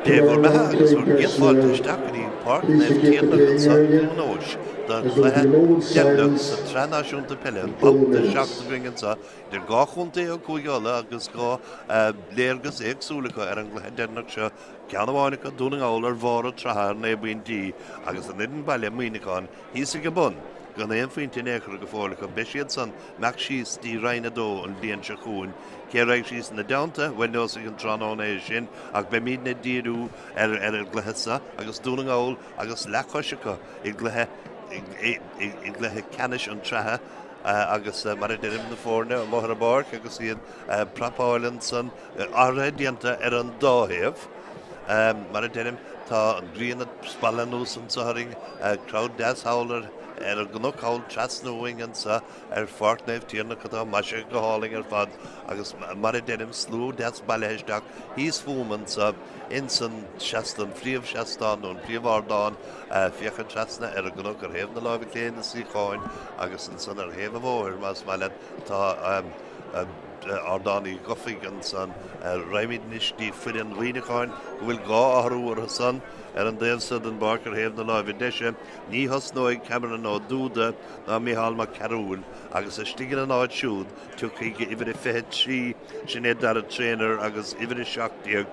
Dé bhur mbeatha agus bhur gcéad fáilte isteach go dtí Páirc Naomh Tiarnach anseo i gCluain Eois don chluiche deireanach sa tSraith Náisiúnta Peile, babhta 7 againn anseo idir dhá chontae ó Chúige Uladh agus dhá léargas éagsúil acu ar an gcluiche deireanach seo, ceann amháin acu, Dún na nGall, ar bharr an tsraithe ar 9 bpointí agus an fhoireann baile, Muineachán, thíos ag an bun. Gan aon phointe in aon chor go fóill acu, beidh siad san ag imeacht síos dtí Roinn 2 an bhliain seo chugainn. Cé a raghaidh síos ina dteannta? Bhuel, neosfaidh an tráthnóna é sin, ach beimidne ag díriú ar ar an gcluiche seo agus Dún na nGall agus leathchois acu i gcluiche i gcluiche ceannais an tsraithe agus mar a deirim na foirne amuigh ar an bpáirc agus iad ag prapáil ansan, athruithe déanta ar an dá thaobh. Mar a deirim, tá an ghrian ag spalladh anuas anseo orainn, crowd deas thall ar an gcnoc thall trasna uainn anseo ar Pháirc Naomh Tiarnach atá maisithe go hálainn ar fad agus mar a deirim, slua deas bailithe isteach thíos fúm anseo ins an seastán, phríomhsheastán nó an príomhardán, féachaint trasna ar an gcnoc ar thaobh na láimhe clé na suíocháin agus ansan ar thaobh an bhóthair más maith leat tá Ardán Uí Dhufaigh ansan. Raghaimid anois dtí foireann Mhuineacháin go bhfuil dhá athrú orthu san. Ar an dtaobh so den bpáirc ar thaobh na láimhe deise, ní thosnóidh Cameron Ó Dúda ná Micheál Mac Cearúil agus istigh ina n-áit siúd tiocfaidh uimhir a 23, sin é Dara Traynor agus uimhir a 17,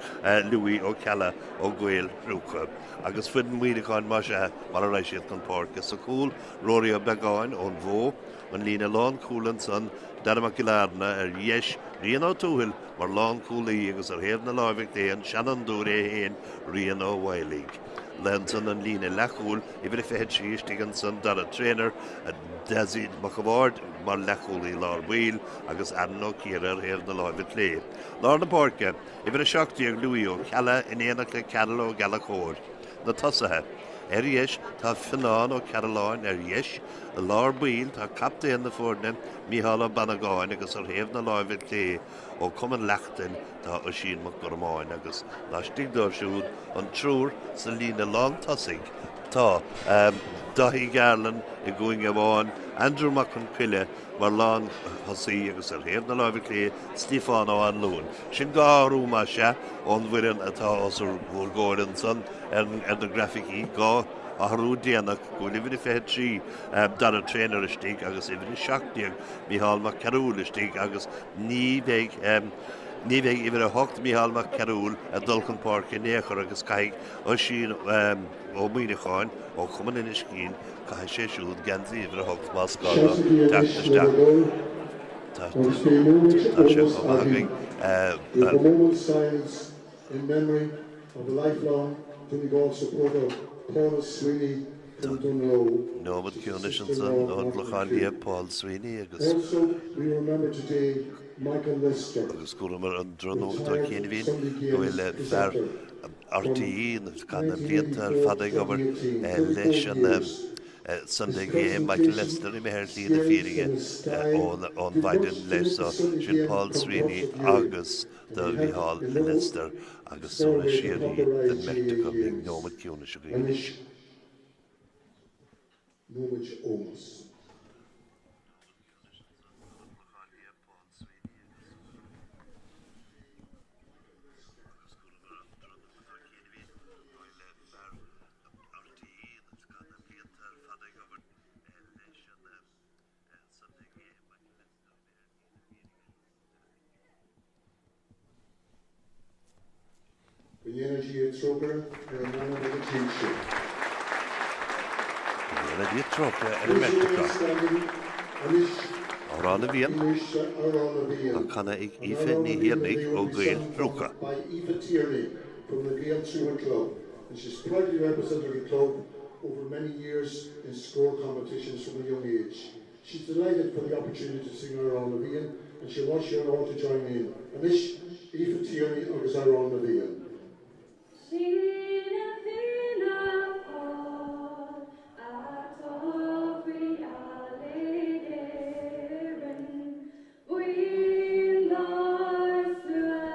Louis Ó Ceallaigh ó Ghaoil Thriúcha. Agus foireann Mhuineacháin más ea mar a raghaidh siad chun páirce sa chúl, Rory Ó Beagáin ón Bhó, An líne lánchúil ansan, Dara Mac Giolla Airne ar dheis, Rian Ó Tuathail mar lánchúlaí agus ar thaobh na láimhe clé an seanfhondúir é féin, Rian Ó Mhaolaigh. Ansan an líne leathchúil, uimhir a 23 istigh ansan, Dara Traynor, Dessie Mac a' Bhaird mar leathchúlaí lár baill agus Aaron Ó Ciardha ar thaobh na láimhe clé. Lár na páirce, uimhir a 17 Louis Ó Ceallaigh in éineacht le Karol Ó Gallchóir. Na tosaithe. Ar dheis tá Fionnán Ó Cearúlláin ar dheis, i lár baill tá captaen na foirne Micheál Ó Bannagáin agus ar thaobh na láimhe clé ó Cumann Leachtain tá Oisín Mac Gormáin agus laistigh dóibh siúd an triúr sa líne lán tosaigh tá Daithí Garland i gcúinne amháin, Andrew Mac Con Coille mar lán thosaí agus ar thaobh na láimhe clé Stiofán Ó Anluain. Sin dhá athrú más ea ón bhfoireann atá os bhur gcomhair ansan ar na grafaicí, dhá athrú déanach, go bhfuil uimhir a 23 Dara Traynor istigh agus uimhir a 17 Micheál Mac Cearúil istigh agus ní bheidh ní bheidh uimhir a 8 Micheál Mac Cearúil ag dul chun páirce in aon chor agus caithfidh Oisín Ó Muineacháin ó Chumann Inis Caoin Caithfidh sé siúd geansaí uimhir a hocht más gá dó teacht isteach. Tá sé chomh maith againn. Nóiméad ciúnais ansan ón gClochán Liath, Paul Sweeney agus agus chualamar an drochnuacht ó chianaibhín go bhfuil fear RTÉ chaith na blianta ar fad ag obair leis an Sunday Game, Michael Lyster imithe ar shlí na fírinne ón mhaidin leis so sin Paul Sweeney agus do Mhicheál Lyster agus suaimhneas síoraí don mbeirt acu. Beidh nóiméad ciúnais againn anois. Nóiméad ómóis. Go ndéana Dia trócaire ar a n-anam agus a sinsear. Go ndéana Dia trócaire ar an mbeirt acu. Amhrán na bhFiann á canadh ag Aoife Ní Thiarnaigh ó Ghaeil Thriúcha. By Aoife Tierney from the Gael Triúcha Club and she's proudly represented the club over many years in Scór competitions from a young age. She's delighted for the opportunity to sing Amhrán na bhFiann and she wants you all to join in. Anois, Aoife Tierney agus Amhrán na bhFiann. Sin a Fianna Fáil atá faoi eallaigh Éireann, buíon dár slua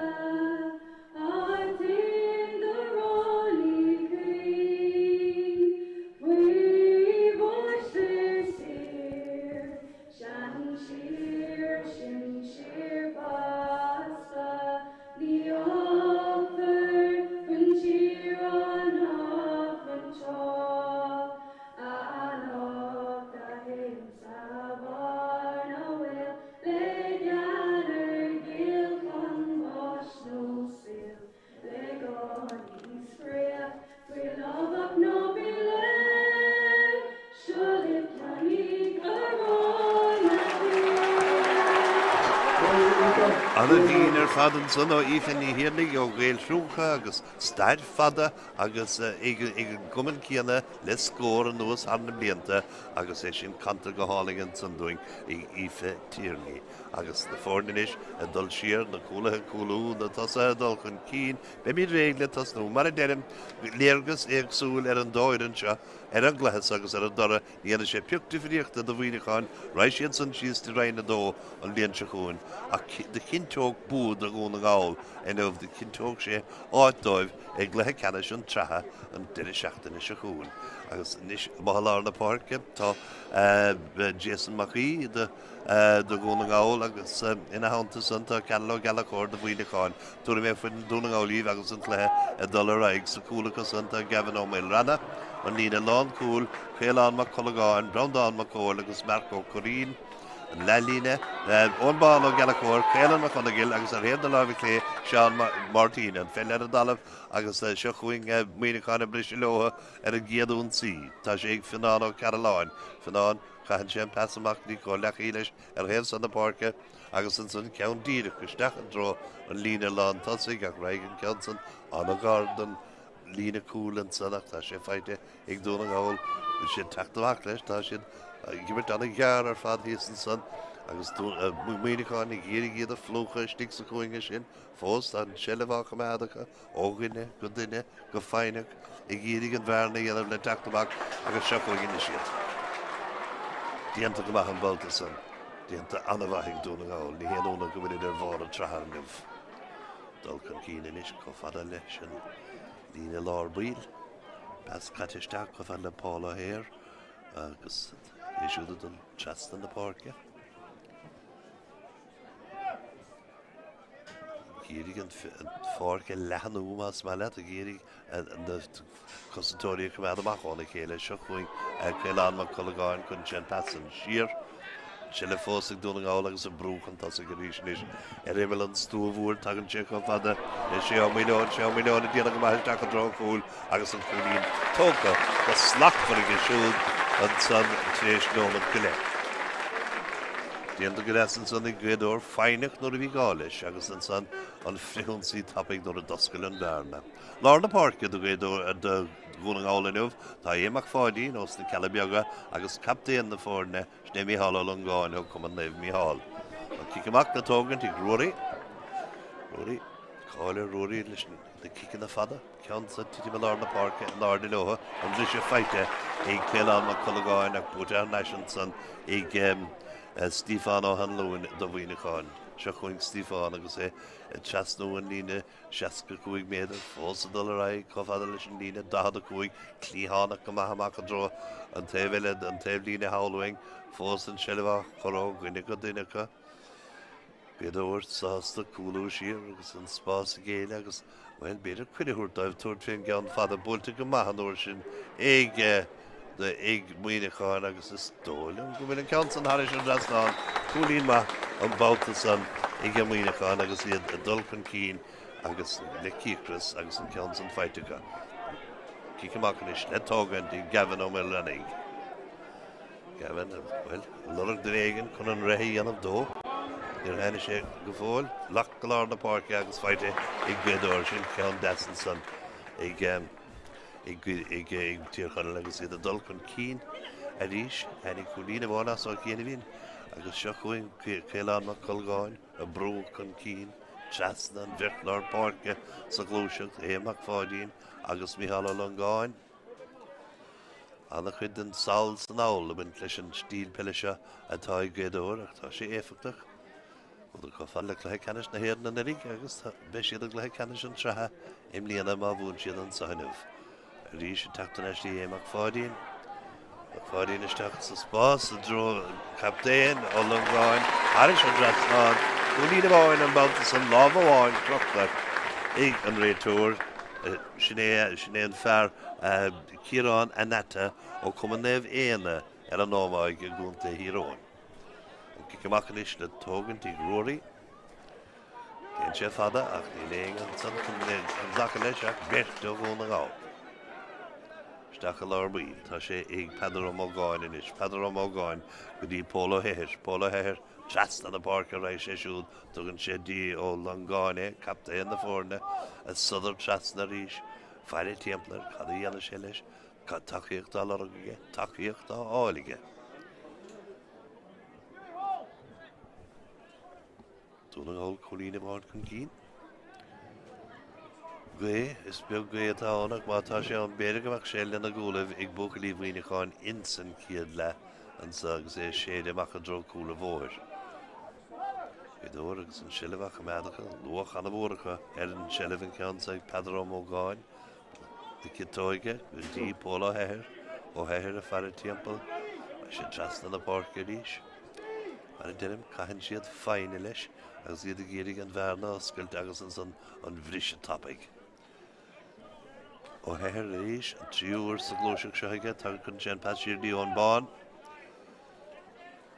ár dtuin do ráillí cruinn, faoi mháistir saor, sean-siar, sinsir feasta, ní fhágfar faoin tír. Ana-bhinn ar fad ansan ó Aoife Ní Thiarnaigh ó Ghaeil Thriúcha agus stair fada agus ag an gcumann céanna le Scór anuas thar na blianta agus é sin canta go hálainn ansan dúinn ag Aoife Tierney. Agus na foirne anois ag dul siar, na cúlaithe ag cúlú, na tosaithe ag dul chun cinn, beimid réidh le tosnú. Mar a deirim, léargas éagsúil ar an dá fhoireann seo ar an gcluiche so agus ar an dtoradh Ní dhéanfaidh sé pioc difríochta do Mhuineachán, raghaidh siad san síos do Roinn 2 an bhliain seo chugainn ach do chinnteodh bua do Dhún na nGall inniu, do chinnteodh sé áit dóibh i gcluiche ceannais an tsraithe an deireadh seachtaine seo chugainn. Agus anois amuigh i lár na páirce tá Jason Mac Aoidh do do Dhún na nGall agus ina theannta san tá Cearbhall Ó Gallchóir do Mhuineachán. Tabharfaidh mé foireann Dhún na nGall daoibh agus an cluiche ag dul ar aghaidh. Sa chúl acu san tá Gavin Ó Maolrana, an líne lánchúil, Caolán Mac Colgáin, Breandán Mac Cóil agus Marc Ó Curraoin, an leathlíne, Eoin Bán Ó Gallchóir, Caolan Mac Conaill agus ar thaobh na láimhe clé, Seán Máirtín. An pheil ar an dtalamh agus seo chugainn Muineachán ag briseadh leo ar an gcéad ionsaí. Tá sé ag Fionán Ó Cearúlláin. Fionán. Caitheann sé an pas amach go dtí comhghleacaí leis ar thaobh san na páirce agus ansan ceann díreach isteach i dtreo an líne lán tosaigh ach raghaidh an ceann san an-ghar don líne cúil ansan ach tá sé faighte ag Dún na nGall. Bhfuil siad teacht amach leis? Tá siad ag imirt an-ghearr ar fad thíos ansan agus Muineachán ag iarraidh iad a phlúchadh istigh sa chúinne sin. Fós tá an tseilbh á choimeád acu. Ó dhuine go duine, go foighneach, ag iarraidh an bhearna a dhéanamh le teacht amach agus seo chugainn anois iad. Déanta go maith an babhta san. Déanta an-mhaith ag Dún na nGall. Ní haon ionadh go bhfuilid ar bharr an tsraithe inniu. Dul chun cinn anois chomh fada leis an líne lár baill. Pas caite isteach chomh fada le Paul O'Hare agus é siúd ag dul trasna na páirce. Ag iarraidh an pháirc a leathnú más maith leat, ag iarraidh na cosantóirí a choimeád amach óna chéile. Seo chugainn Caolán Mac Colgáin, cuireann sé an pas san siar. Seilbh fós ag Dún na nGall agus an brú chun tosaigh arís anois ar imeall an stua mhóir. Tagann sé chomh fada le Shea Ó Maoileoin. Shea Ó Maoileoin ag déanamh go maith isteach i dtreo an chúil agus an cúilín tógtha go slachtmhar aige siúd ansan tar éis nóiméad go leith. Déanta go deas ansan ag Gaoth Dobhair, foighneach nuair a bhí gá leis agus ansan an frithionsaí tapaidh nuair a d'oscail an bhearna. Lár na páirce do Ghaoth Dobhair, do Dhún na nGall inniu, tá Aodh Mac Pháidín ós na Cealla Beaga agus captaen na foirne, sin é Micheál Ó Longáin ó Cumann Naomh Micheál. An cic amach le tógaint ag Ruairí. Ruairí, cáil ar Ruairí leis na ciceanna fada. Ceann ag titim i lár na páirce in airde leo, an briseadh faighte ag Caolán Mac Colgáin ach buaite thar n-ais ansan ag Stiofán Ó hAnluain do Mhuineachán. Seo chugainn Stiofán agus é ag trasnú an líne 65 méadar, fós ag dul ar aghaidh chomh fada leis an líne 45, cliathánach go maith amach i dtreo an taobh eile, an taobh líne thall uainn, fós an seilbh á chur ó dhuine go duine acu. Gaoth Dobhair sásta cúlú siar agus an spás a ghéilleadh agus, bhuel, b'fhéidir cuireadh a thabhairt dóibh tabhairt fén gceann fada buailte go maith an uair sin ag ag Muineachán agus is dóigh liom go bhfuil an ceann san thairis an dtrasnán, cúilín maith an babhta san ag Muineachán agus iad ag dul chun cinn agus le cíocras agus an ceann san faighte acu. Cic amach anois le tógaint ag Gavin Ó Maolannaigh. Gavin, bhuel, ag lorg duine éigin chun an reith a dhéanamh dó. Níor tháinig sé go fóill. Glac go lár na páirce agus faighte ag Gaoth Dobhair. Sin ceann deas ansan ag ag ag ag Tír Chonaill agus iad ag dul chun cinn arís. Tháinig cúilín amháin as ó chianaibhín agus seo chugainn Caolán Mac Colgáin ag brú chun cinn trasna an bheirt lár páirce sa ghluaiseacht, Aodh Mac Pháidín agus Micheál Ó Longáin. An-chuid den sall 's anall ag baint leis an stíl peile seo atá ag Gaoth Dobhair ach tá sé éifeachtach. Chuadar chomh fada le cluiche ceannais na hÉireann anuraidh agus beidh siad i gcluiche ceannais an tsraithe i mbliana má bhuann siad anseo inniu. Arís ag teacht thar n-ais Aodh Mac Pháidín. Mac Pháidín isteach sa spás i dtreo an chaptaein, Ó Longáin, thairis an dtrasnán. Cúilín amháin an babhta san, lámh amháin crochta ag an réiteoir. Sin é, sin é an fear, Ciarán Anata ó Cumann Naomh Éanna ar an Ómaigh i gContae Thír Eoghain. An cic amach anois le tógaint ag Ruairí. Téann sé fada ach níl éinne ansan chun glacadh leis ach beirt ó Dhún na nGall. Isteach i lár baill. Tá sé ag Peadar Ó Mógáin anois. Peadar Ó Mógáin go dtí Pól Ó hEithir. Pól Ó hEithir. Trasna na páirce a raghaidh sé siúd. Tugann sé dtí Ó Longáin é, captaen na foirne, ag sodar trasna arís. Faire timpeall air, cad a dhéanfaidh sé leis? Tacaíocht á lorg aige, tacaíocht á fháil aige. Dún na nGall cúilín amháin chun cinn. Gaoth, is beag gaoth atá ann ach má tá sé ann b'fhéidir go mbeadh sé lena gcúlaibh ag buachaillí Mhuineacháin insan chéad leath anso agus é ag séideadh amach i dtreo cúl an bhóthair. Gaoth Dobhair agus an seilbh á choimeád acu, luach ana-mhór acu ar an tseilbh an ceann so ag Peadar Ó Mógáin na Ciotóige go dtí Pól Ó hEithir, Ó hEithir ag faire timpeall, beidh sé trasna na páirce arís. Mar a deirim, caitheann siad foighne leis agus iad ag iarraidh an bhearna a oscailt agus ansan an bhriseadh tapaidh. Ó hEithir arís, an tríú huair sa ghluaiseacht seo aige, tugann sé an pas siar dtí Eoin Bán.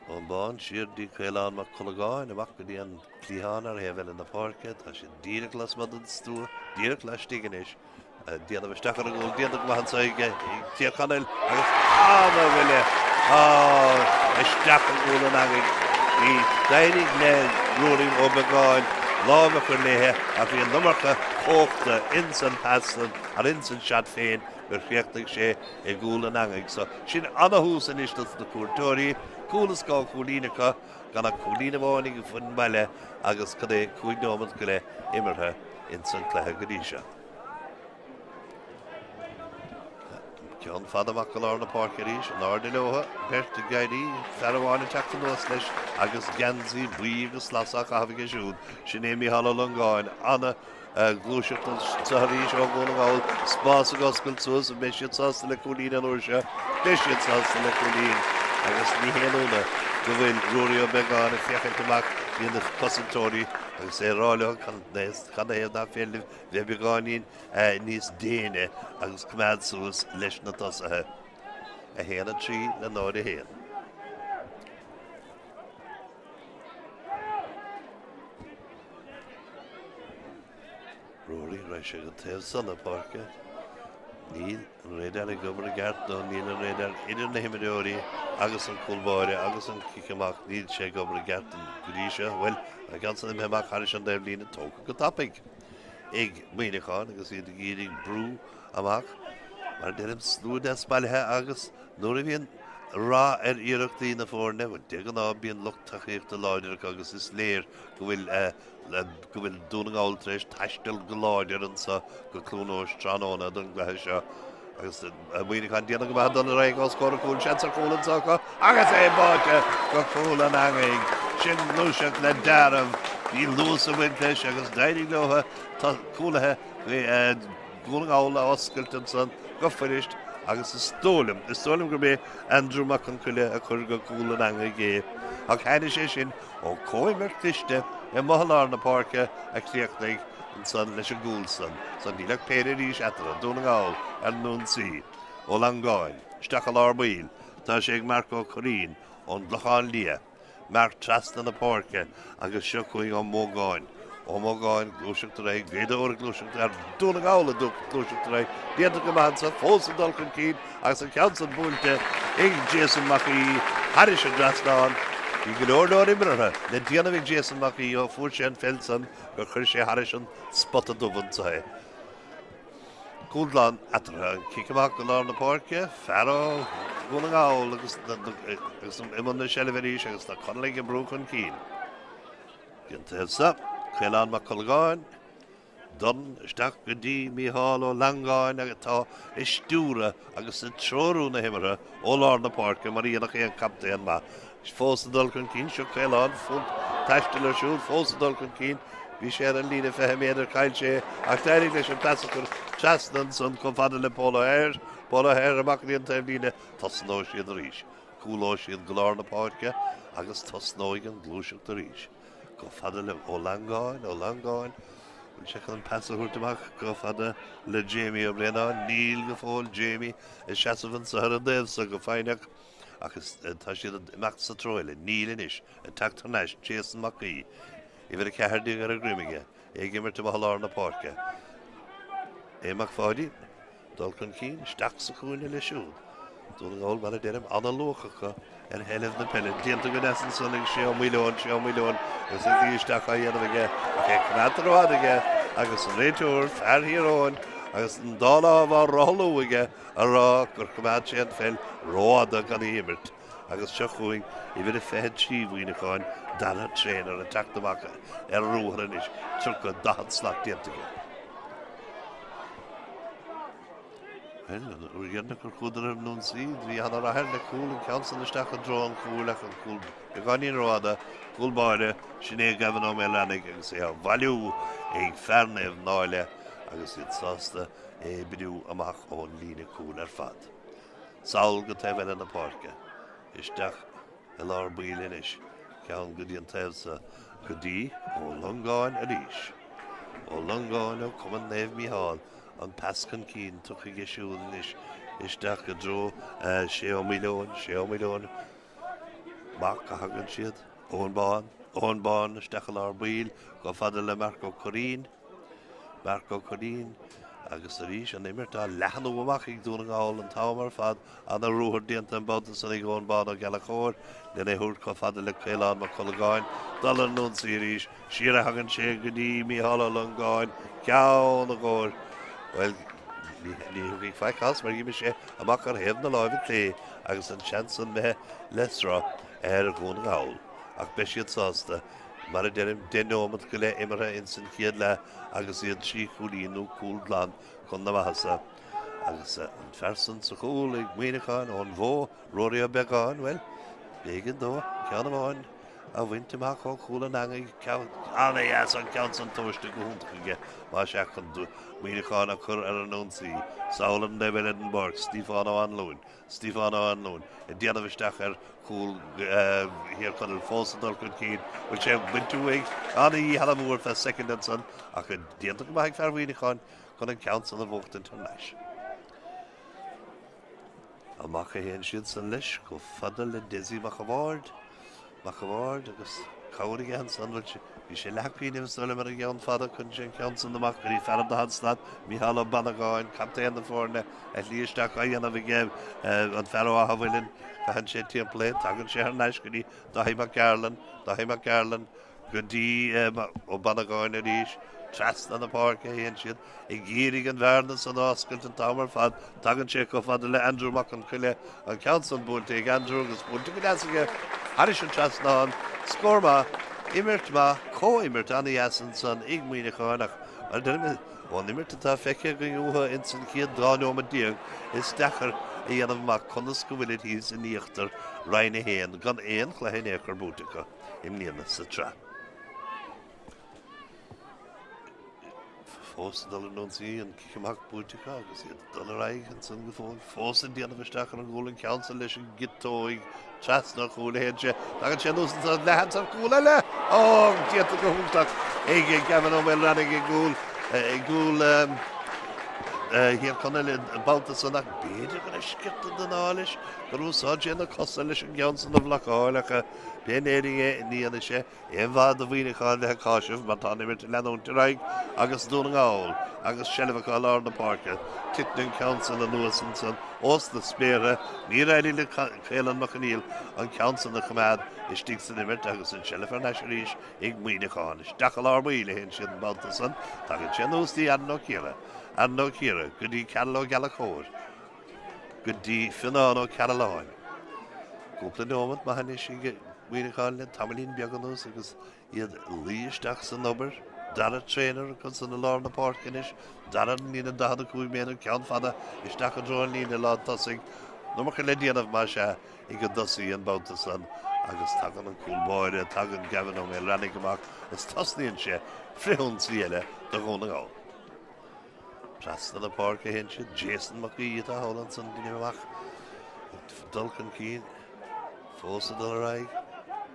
Eoin Bán siar dtí Caolán Mac Cullagáin, amach go dtí an cliathán ar thaobh eile na páirce. Tá siad díreach lasmuigh den stua, díreach laistigh anois. Déanamh isteach ar an gcúl, déanta go maith anso ag Tír Chonaill agus ana-bhuille isteach i gcúl an eangaigh. Bhí d'éirigh le Ruairí Ó Beagáin lámh a chur léithe ach bhí an iomarca cumhachta ins an pas san, ar ins an shot féin gur chríochnaigh sé i gcúl an eangaigh. So sin ana-thús anois dos na cuairteoirí, cúl is dhá chúilín acu gan ach cúilín amháin ag an bhfoireann baile agus cad é 5 nóimeat go leith imeartha ins an cluiche go dtí seo. Ceann fada amach go lár na páirce arís, in airde leo, beirt ag éirí, fear amháin ag teacht anuas leis agus geansaí buí agus glas á chaitheamh aige siúd. Sin é Micheál Ó Longáin, ana ghluaiseacht anseo arís ó Dhún na nGall, spás ag oscailt suas, an mbeidh siad sásta le cúilín an uair seo? Beidh siad sásta le cúilín agus ní haon ionadh go bhfuil Ruairí Ó Beagáin ag féachaint amach dtí na cosantóirí agus é ag rá leo cad 'na thaobh nach féidir libh bheith beagáinín níos déine agus coimeád suas leis na tosaithe. 1, 3 le 0, 1. Ruairí, raghaidh sé go taobh san na páirce. Níl an radar ag obair i gceart nó níl an radar idir na himreoirí agus an cúl báire agus an cic amach, níl sé ag obair i gceart go dtí seo. Bhuel, an ceann san imithe amach thairis an dtaobhlíne tógtha go tapaidh ag Muineachán agus iad ag iarraidh brú amach. Mar a deirim, slua deas bailithe agus nuair a bhíonn rath ar iarrachtaí na foirne, bhuel, de ghnáth bíonn lucht tacaíochta láidir acu agus is léir go bhfuil go bhfuil Dún na nGall tar éis taisteal go láidir anseo go Cluain Eois tráthnóna don gcluiche seo agus Muineachán déanamh go maith dul ar aghaidh os comhair an chúil, seans ar chúl anseo acu agus é báite go cúl an eangaigh. Sin gluaiseacht le deáramh, bhí luas ag baint leis agus d'éirigh leo cúlaithe Dhún na nGall a oscailt ansan go fuirist agus is dóigh liom, is dóigh liom gurb é Andrew Mac Con Coille a chuir go cúl an eangaigh é. Ach tháinig sé sin ó comhimirt cliste i amuigh i lár na páirce a chríochnaigh ansan leis an gcúl san. So níl ach péire arís eatarthu, Dún na nGall ar an ionsaí. Ó Longáin, isteach i lár baill. Tá sé ag Marc Ó Curraoin ón gClochán Liath. Marc trasna na páirce agus seo chugainn Ó Mógáin. Ó Mógáin, gluaiseacht ar aghaidh, Gaoth Dobhair ag gluaiseacht ar Dún na nGall ag gluaiseacht ar aghaidh, déanta go maith ansan, fós ag dul chun cinn agus an ceann san buailte ag Jason Mac Aoidh thairis an dtrasnán. Bhí go leor leor imeartha le déanamh ag Jason Mac Aoidh ó fuair sé an pheil san gur chuir sé thairis an spota dubh anso é. Cúl glan eatarthu, an cic amach go lár na páirce, fear ó Dhún na nGall agus agus i mbun na seilbhe arís agus na Conallaigh ag brú chun cinn. An taobh seo, Caolán Mac Colgáin, dorn isteach go dtí Mícheál Ó Langáin atá ag stiúradh agus ag treorú na himeartha ó lár na páirce mar a dhéanfadh aon chaptaen maith. Fós ag dul chun cinn, seo Caolán, punt taistil ar siúl, fós ag dul chun cinn. Bhí sé ar an líne 20 méadar, chaill sé é ach d'éirigh leis an pas a chur trasna ansan chomh fada le Pól Ó hEithir. Pól Ó hEithir amach go dtí an taobhlíne, tosnóidh siad arís. Cúlóidh siad go lár na páirce agus tosnóidh an ghluaiseacht arís. Chomh fada le Ó Langáin, Ó Langáin, bhfuil sé chun an pas a thabhairt amach chomh fada le Jamie Ó Braonáin? Níl go fóill, Jamie ag seasamh anso ar an dtaobh so go foighneach ach tá siad ag imeacht sa treo eile. Níl anois, ag teacht thar n-ais, Jason Mac Aoidh, uimhir 14 ar a dhroim aige, é ag imirt amuigh i lár na páirce. Aodh Mac Pháidín. Dul chun cinn, isteach sa chúinne leis siúd. Dún na nGall, mar a deirim, an-luach acu. Ar sheilbh na peile. Déanta go deas ansan ag Shea Ó Maoileoin, Shea Ó Maoileoin agus an slí isteach á dhéanamh aige ach é coimeádta rófhada aige agus an réiteoir, fear Thír Eoghain, agus an dá lámh á rothlú aige a rá gur choimeád sé an pheil rófhada gan í a imirt. Agus seo chugainn uimhir a 23 Mhuineacháin, Dara Traynor ag teacht amach ar ruathar anois, 30, 40 slat déanta aige. Bhuel, an uair dheireanach gur chuadar ar an ionsaí, bhí ana-rath air le cúl, an ceann san isteach i dtreo an chúil ach an cúl beagáinín rófhada, cúl báire, sin é Gavin Ó Maolannaigh agus é á bhailiú ag fear Naomh Náille agus iad sásta é a oibriú amach ón líne cúil ar fad. Sall go taobh eile na páirce. Isteach i lár baill anois, ceann go dtí an taobh so, go dtí Ó Longáin arís. Ó Longáin ó Cumann Naomh Mícheál, an pas chun cinn tugtha aige siúd anois isteach i dtreo Shea Ó Maoileoin, Shea Ó Maoileoin, amach a thagann siad, Eoin Bán, Eoin Bán isteach i lár baill, chomh fada le Marc Ó Curraoin. Marc Ó Curraoin agus arís an imirt á leathnú amach ag Dún na nGall an t-am ar fad. Ana-ruathar déanta an babhta san ag Eoin Bán Ó Gallchóir lena thabhairt chomh fada le Caolán Mac Colgáin. Dul ar an ionsaí arís. Siar a thagann sé go dtí Mícheál Ó Longáin. Ceann a gcóir. Bhuel, ní thiocfaidh faic as mar d'imigh sé amach ar thaobh na láimhe clé agus an seans san imithe le sruth ar Dhún na nGall. Ach beidh siad sásta. Mar a deirim, 10 neomat go leith imeartha ins an chéad leath agus iad 3 chúilín nó cúl glan chun na maitheasa. Agus an fear san sa chúl ag Muineachán ón Bhó, Ruairí Ó Beagáin, bhuel, b'éigean dó ceann amháin a bhaint amach ó chúl an eangaigh, ceann ana-dheas an ceann san tomhaiste go hiontach aige, más ea, chun Muineachán a chur ar an ionsaí. Sall ar an dtaobh eile den bpáirc, Stiofán Ó Anluain. Stiofán Ó Anluain ag déanamh isteach ar chúl Thír Chonaill fós ag dul chun cinn. Bhfuil sé bainte uaidh? Ana-dhícheall amú ar feadh soicind ansan ach déanta go maith ag fear Mhuineacháin chun an ceann san a bhuachtaint thar n-ais. Amach a théann siad san leis chomh fada le Dessie Mac a' Bhaird. Mac a' Bhaird agus cabhair aige ansan, bhuel, bhí sé leath cuimhneamh is dóigh liom ar an gceann fada, cuireann sé an ceann san amach go dtí fear an daichead slat, Mícheál Ó Bannagáin, captaen na foirne, a shlí isteach á dhéanamh aige, an fear ó Áth an Mhuilinn, caitheann sé timpeall é, tagann sé thar n-ais go dtí Dáithí Mac Gearlain, Dáithí Mac Gearlain, go dtí Ó Bannagáin arís, trasna na páirce a théann siad, ag iarraidh an bhearna san a oscailt an t-am ar fad. Tagann sé chomh fada le Andrew Mac Con Coille, an ceann san buailte ag Andrew agus buailte go deas aige thairis an trasnán. Scór maith, imirt maith, comhimirt an-dheas ansan ag Muineachán ach mar a deirim, ón imirt atá feicthe againn uathu ins an chéad 12 nóiméad is deacair a dhéanamh amach conas go bhfuilid thíos in íochtar Roinn 1 gan aon chluiche in aon chor buaite acu i mbliana sa tsraith. Fós ag dul ar an ionsaí, an cic amach buaite acu agus iad ag dul ar aghaidh ansan go fóill. Fós ag déanamh isteach ar an gcúl an ceann san leis an gciotóig trasna an chúil a théann sé. Tagann sé anuas ansan leathsheans ar chúl eile! Ó, déanta go hiontach ag Gavin Ó Maoilreannaigh i gcúl, i gcúl Thír Chonaill an babhta san ach b'fhéidir go raibh sciorta den ádh leis gur úsáid sé na cosa leis an gceann san a bhlocáil ach pé in Éirinn é ní dhéanfaidh sé Aon mhaith do Mhuineachán bheith ag cáiseamh mar tá an imirt ag leanúint ar aghaidh agus Dún na nGall agus seilbh acu i lár na páirce. Titeann an ceann san anuas ansan ós na spéartha. Níor éirigh le Caolán Mac Conghail an ceann san a choimeád istigh san imirt agus an tseilbh thar n-ais arís ag Muineachán. Isteach i lár baill a théann siad an babhta san. Tagann sé anuas dtí Aaron Ó Ciardha. Aaron Ó Ciardha go dtí Karol Ó Gallchóir. Go dtí Fionnán Ó Cearalláin. Cúpla neomat maith anois ag Muineachán le tamaillín beag anuas agus iad ag luí isteach san obair. Dara Traynor acu san i lár na páirce anois. Dara ar an líne 45 méadar, ceann fada isteach i dtreo an líne lántosaigh. An iomarca le déanamh más ea ag an dtosaí an babhta san agus tagann an cúl báire, tagann Gavin Ó Maoilreannaigh amach is tosnaíonn sé frithionsaí eile do Dhún na nGall. Trasna na páirce a théann siad. Jason Mac Aoidh atá thall ansan deinim amach. Ag dul chun cinn. Fós ag dul ar aghaidh.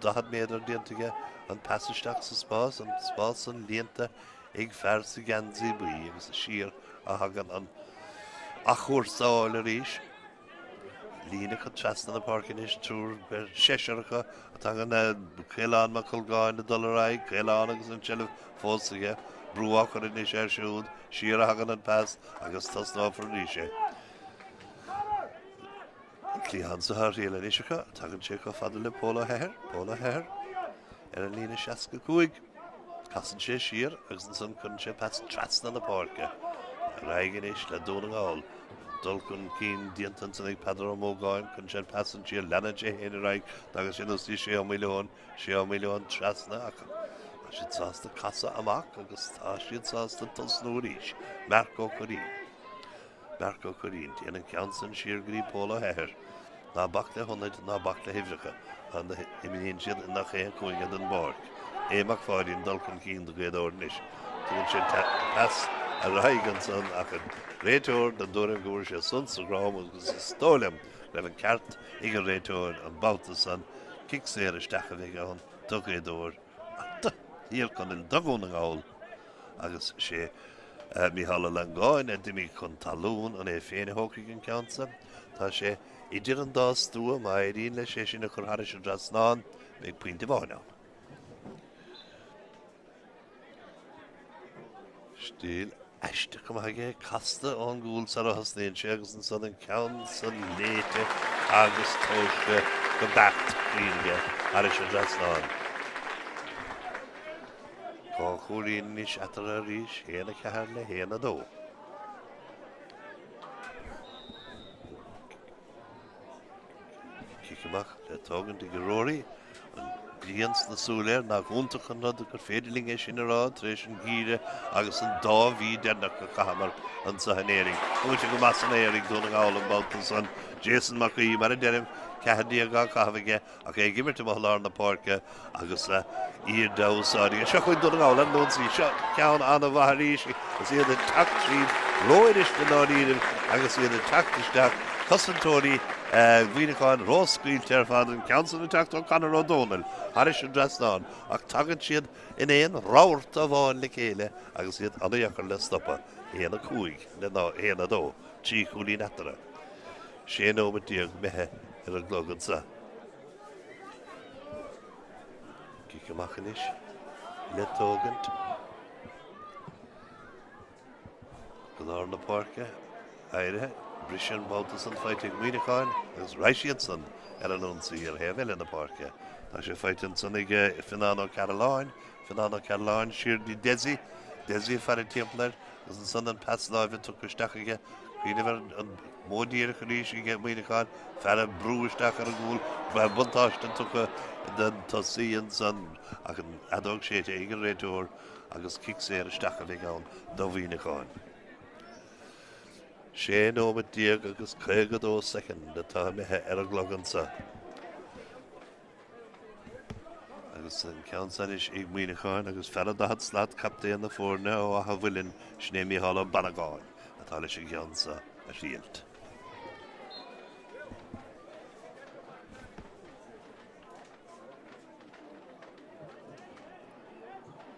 40 méadar déanta aige. An pas isteach sa spás. An spás san líonta ag fear sa gheansaí buí agus siar a thagann an athchúrsáil arís. Líne acu trasna na páirce anois, triúr, beirt, seisear acu. Tagann Caolán Mac Colgáin ag dul ar aghaidh, Caolán agus an tseilbh fós aige. Brú á chur anois air siúd, siar a thagann an pas agus tosnófar arís é. Cliathán sa thriail anois acu. Tagann sé chomh fada le Pól Ó hEithir. Pól Ó hEithir ar an líne 65. Casann sé siar agus ansan cuireann sé pas trasna na páirce. Ar aghaidh anois le Dún na nGall. Dul chun cinn déanta ansan ag Peadar Ó Mógáin. Cuireann sé an pas san siar. Leanann sé féin ar aghaidh. Tagann sé anuas dtí Sé Ó Maoileoin. Sé Ó Maoileoin trasna ach tá siad sásta casadh amach agus tá siad sásta tosnú arís. Marc Ó Curraoin. Marc Ó Curraoin. Téann an ceann san siar go dtí Pól Ó hEithir. Ná bac le hionaid, ná bac le huimhreacha. Imríonn siad i ngach aon chúinne den bpáirc. Aodh Mac Pháidín dul chun cinn do Ghaoth Dobhair anois. Tugann sé pas ar aghaidh ansan ach an réiteoir den dtuairim go bhfuair sé san sa dhroim agus is dóigh liom go raibh an ceart ag an réiteoir an babhta san. Cic saor isteach a bheidh ann do Ghaoth Dobhair ach do Thír Chonaill do Dhún na nGall agus sé Mícheál Ó Longáin a d'imigh chun talún, an é féin a thógfaidh an ceann san? Tá sé idir an dá stua, má éiríonn leis é sin a chur thairis an dtrasnán, beidh pointe amháin ann. Stíl aisteach go maith aige, casta ón gcúl sar a thosnaíonn sé agus ansan an ceann san léite agus tomhaiste go beacht cruinn aige thairis an dtrasnán. Dhá chúilín anois eatarthu arís, 1-4 le 1-2. Cic amach le tógaint ag Rory. An ghrian sna súile air, nach iontach an rud gur féidir linn é sin a rá tar éis an gheimhridh agus an dá mhí deireanach a chaitheamar anseo in Éirinn. Buailte go maith san aer ag Dún na nGall an babhta san. Jason Mac Aoidh, mar a deirim, 14 á chaitheamh aige. Ach é ag imirt amuigh i lár na páirce agus iad á úsáid aige. Seo chugainn Dún na nGall ar an ionsaí. Seo ceann an-mhaith arís agus iad ag teacht tríd rófhuirist i ndáiríribh agus iad ag teacht isteach. Cosantóirí Mhuineacháin róscaoilte ar fad. An ceann san ag teacht ó Conor Ó Dónaill thairis an dtrasnán ach tagann siad in aon rabharta amháin le chéile agus iad an-dheacair le stopadh. 1-5 le 1-2. 3 chúilín eatarthu. 16 nóimeat imithe ar an gclog anseo. Cic amach anois le tógaint go lár na páirce. Éirithe, briseadh an babhta san faighte ag Muineachán agus raghaidh siadsan ar an ionsaí ar thaobh eile na páirce. Tá sé faighte ansan ag Fionnán Ó Cearalláin. Fionnán Ó Cearalláin siar dtí Dessie. Dessie ag faire timpeall air agus ansan an pas láimhe tugtha isteach aige. Cuimhneamh ar an modh díreach arís ag Muineachán, fear ag brú isteach ar an gcúl, buntáiste tugtha don tosaí ansan ach an fheadóg séidte ag an réiteoir agus cic saor isteach a bheidh ann do Mhuineachán. 16 nóimeat agus 52 soicind atá imithe ar an gclog anseo. Agus an ceann san anois ag Muineachán agus fear an 40 slat, captaen na foirne ó Achadh Mhuilinn, sin é Mícheál Ó Bannagáin atá leis an gceann seo a thriailt.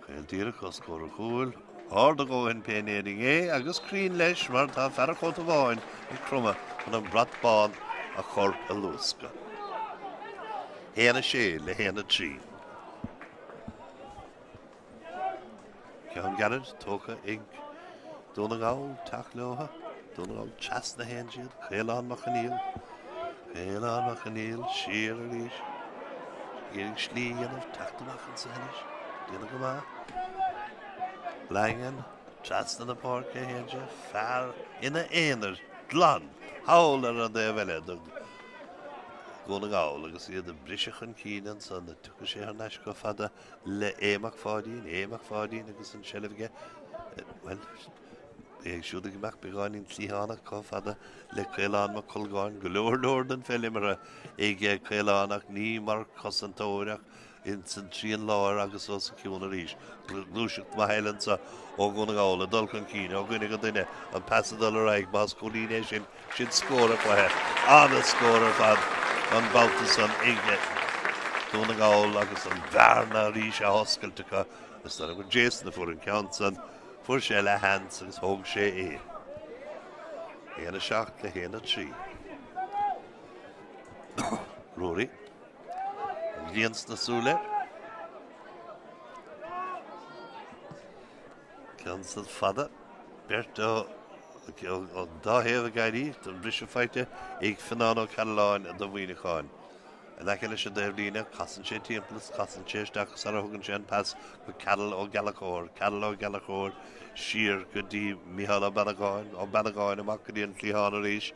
Caol díreach os comhair an chúil. Ard a dhóthain pé in Éirinn é agus cruinn leis mar tá fear an chóta bháin ag cromadh chun an brat bán a chur i luascadh. 1, 6 le 1, 3. Ceann gairid tógtha ag Dún na nGall, teacht leo. Dún na nGall trasna a théann siad. Caolán Mac Conghail. Caolán Mac Conghail siar arís. Ag iarraidh slí a dhéanamh, teacht amach anso anois. Déanamh go maith. Langan, trasna na páirce a théann sé. Fear ina aonar, glan, thall ar an dtaobh eile do Dhún na nGall agus iad ag briseadh chun cinn ansan. Tiocfaidh sé thar n-ais chomh fada le Aodh Mac Pháidín, Aodh Mac Pháidín agus an tseilbh aige, bhuel, é ag siúd ag imeacht beagáinín cliathánach chomh fada le Caolán Mac Colgáin, go leor leor den pheil imeartha ag Caolán ach ní mar chosantóir ach ins an trian láir agus os a cionn arís. Gluaiseacht mhaith eile anseo ó Dhún na nGall ag dul chun cinn ó dhuine go duine, an pas ag dul ar aghaidh, más cúilín é sin, Sin scór an chluiche. An-scór ar fad an babhta san ag Dún na nGall agus an bhearna arís á hoscailt acu. Is dóigh liom gur Jason a fuair an ceann san. Fuair sé leathsheans agus thóg sé é. 1 7 le 1 3. Ruairí. An ghrian sna súile air. Ceann san fada. Beirt ó. An dá thaobh ag éirí don bhriseadh faighte ag Fionán Ó Cairealláin do Mhuineachán. In aice leis an dtaobhlíne, casann sé timpeall is casann sé isteach sara thugann sé an pas go Karol Ó Gallchóir. Karol Ó Gallchóir siar go dtí Micheál Ó Beannagáin. Ó Beannagáin amach go dtí an cliathán arís.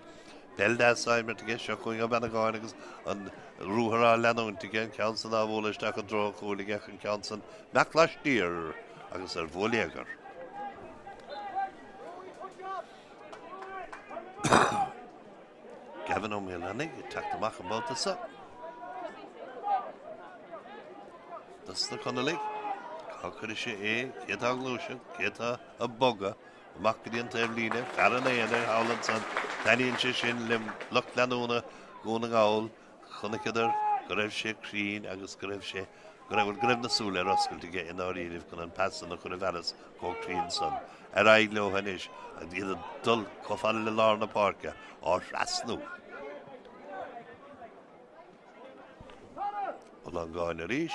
Peil deas á imirt aige. Seo chugainn Ó Beannagáin agus an ruathar á leanúint aige. An ceann san á bhualadh isteach i dtreo an chúil aige ach an ceann san imeacht laistiar agus ar bhuail léagar. Gavin Ó Maolannaigh ag teacht amach an babhta seo. Dos na Conallaigh. Cá gcuirfidh sé é? Cé atá ag gluaiseacht? Cé atá ag bogadh? Amach go dtí an taobh líne. Fear ina aonar thall ansan. Taitníonn sé sin le lucht leanúna Dhún na nGall. Chonaiceadar go raibh sé cruinn agus go raibh sé, go raibh, bhuel, go raibh na súile ar oscailt aige i ndáiríribh chun an pas san a chur i bhfearas chomh cruinn san. Ar aghaidh leo anois agus iad ag dul chomh fada le lár na páirce, á thrasnú. Ó Longáin arís.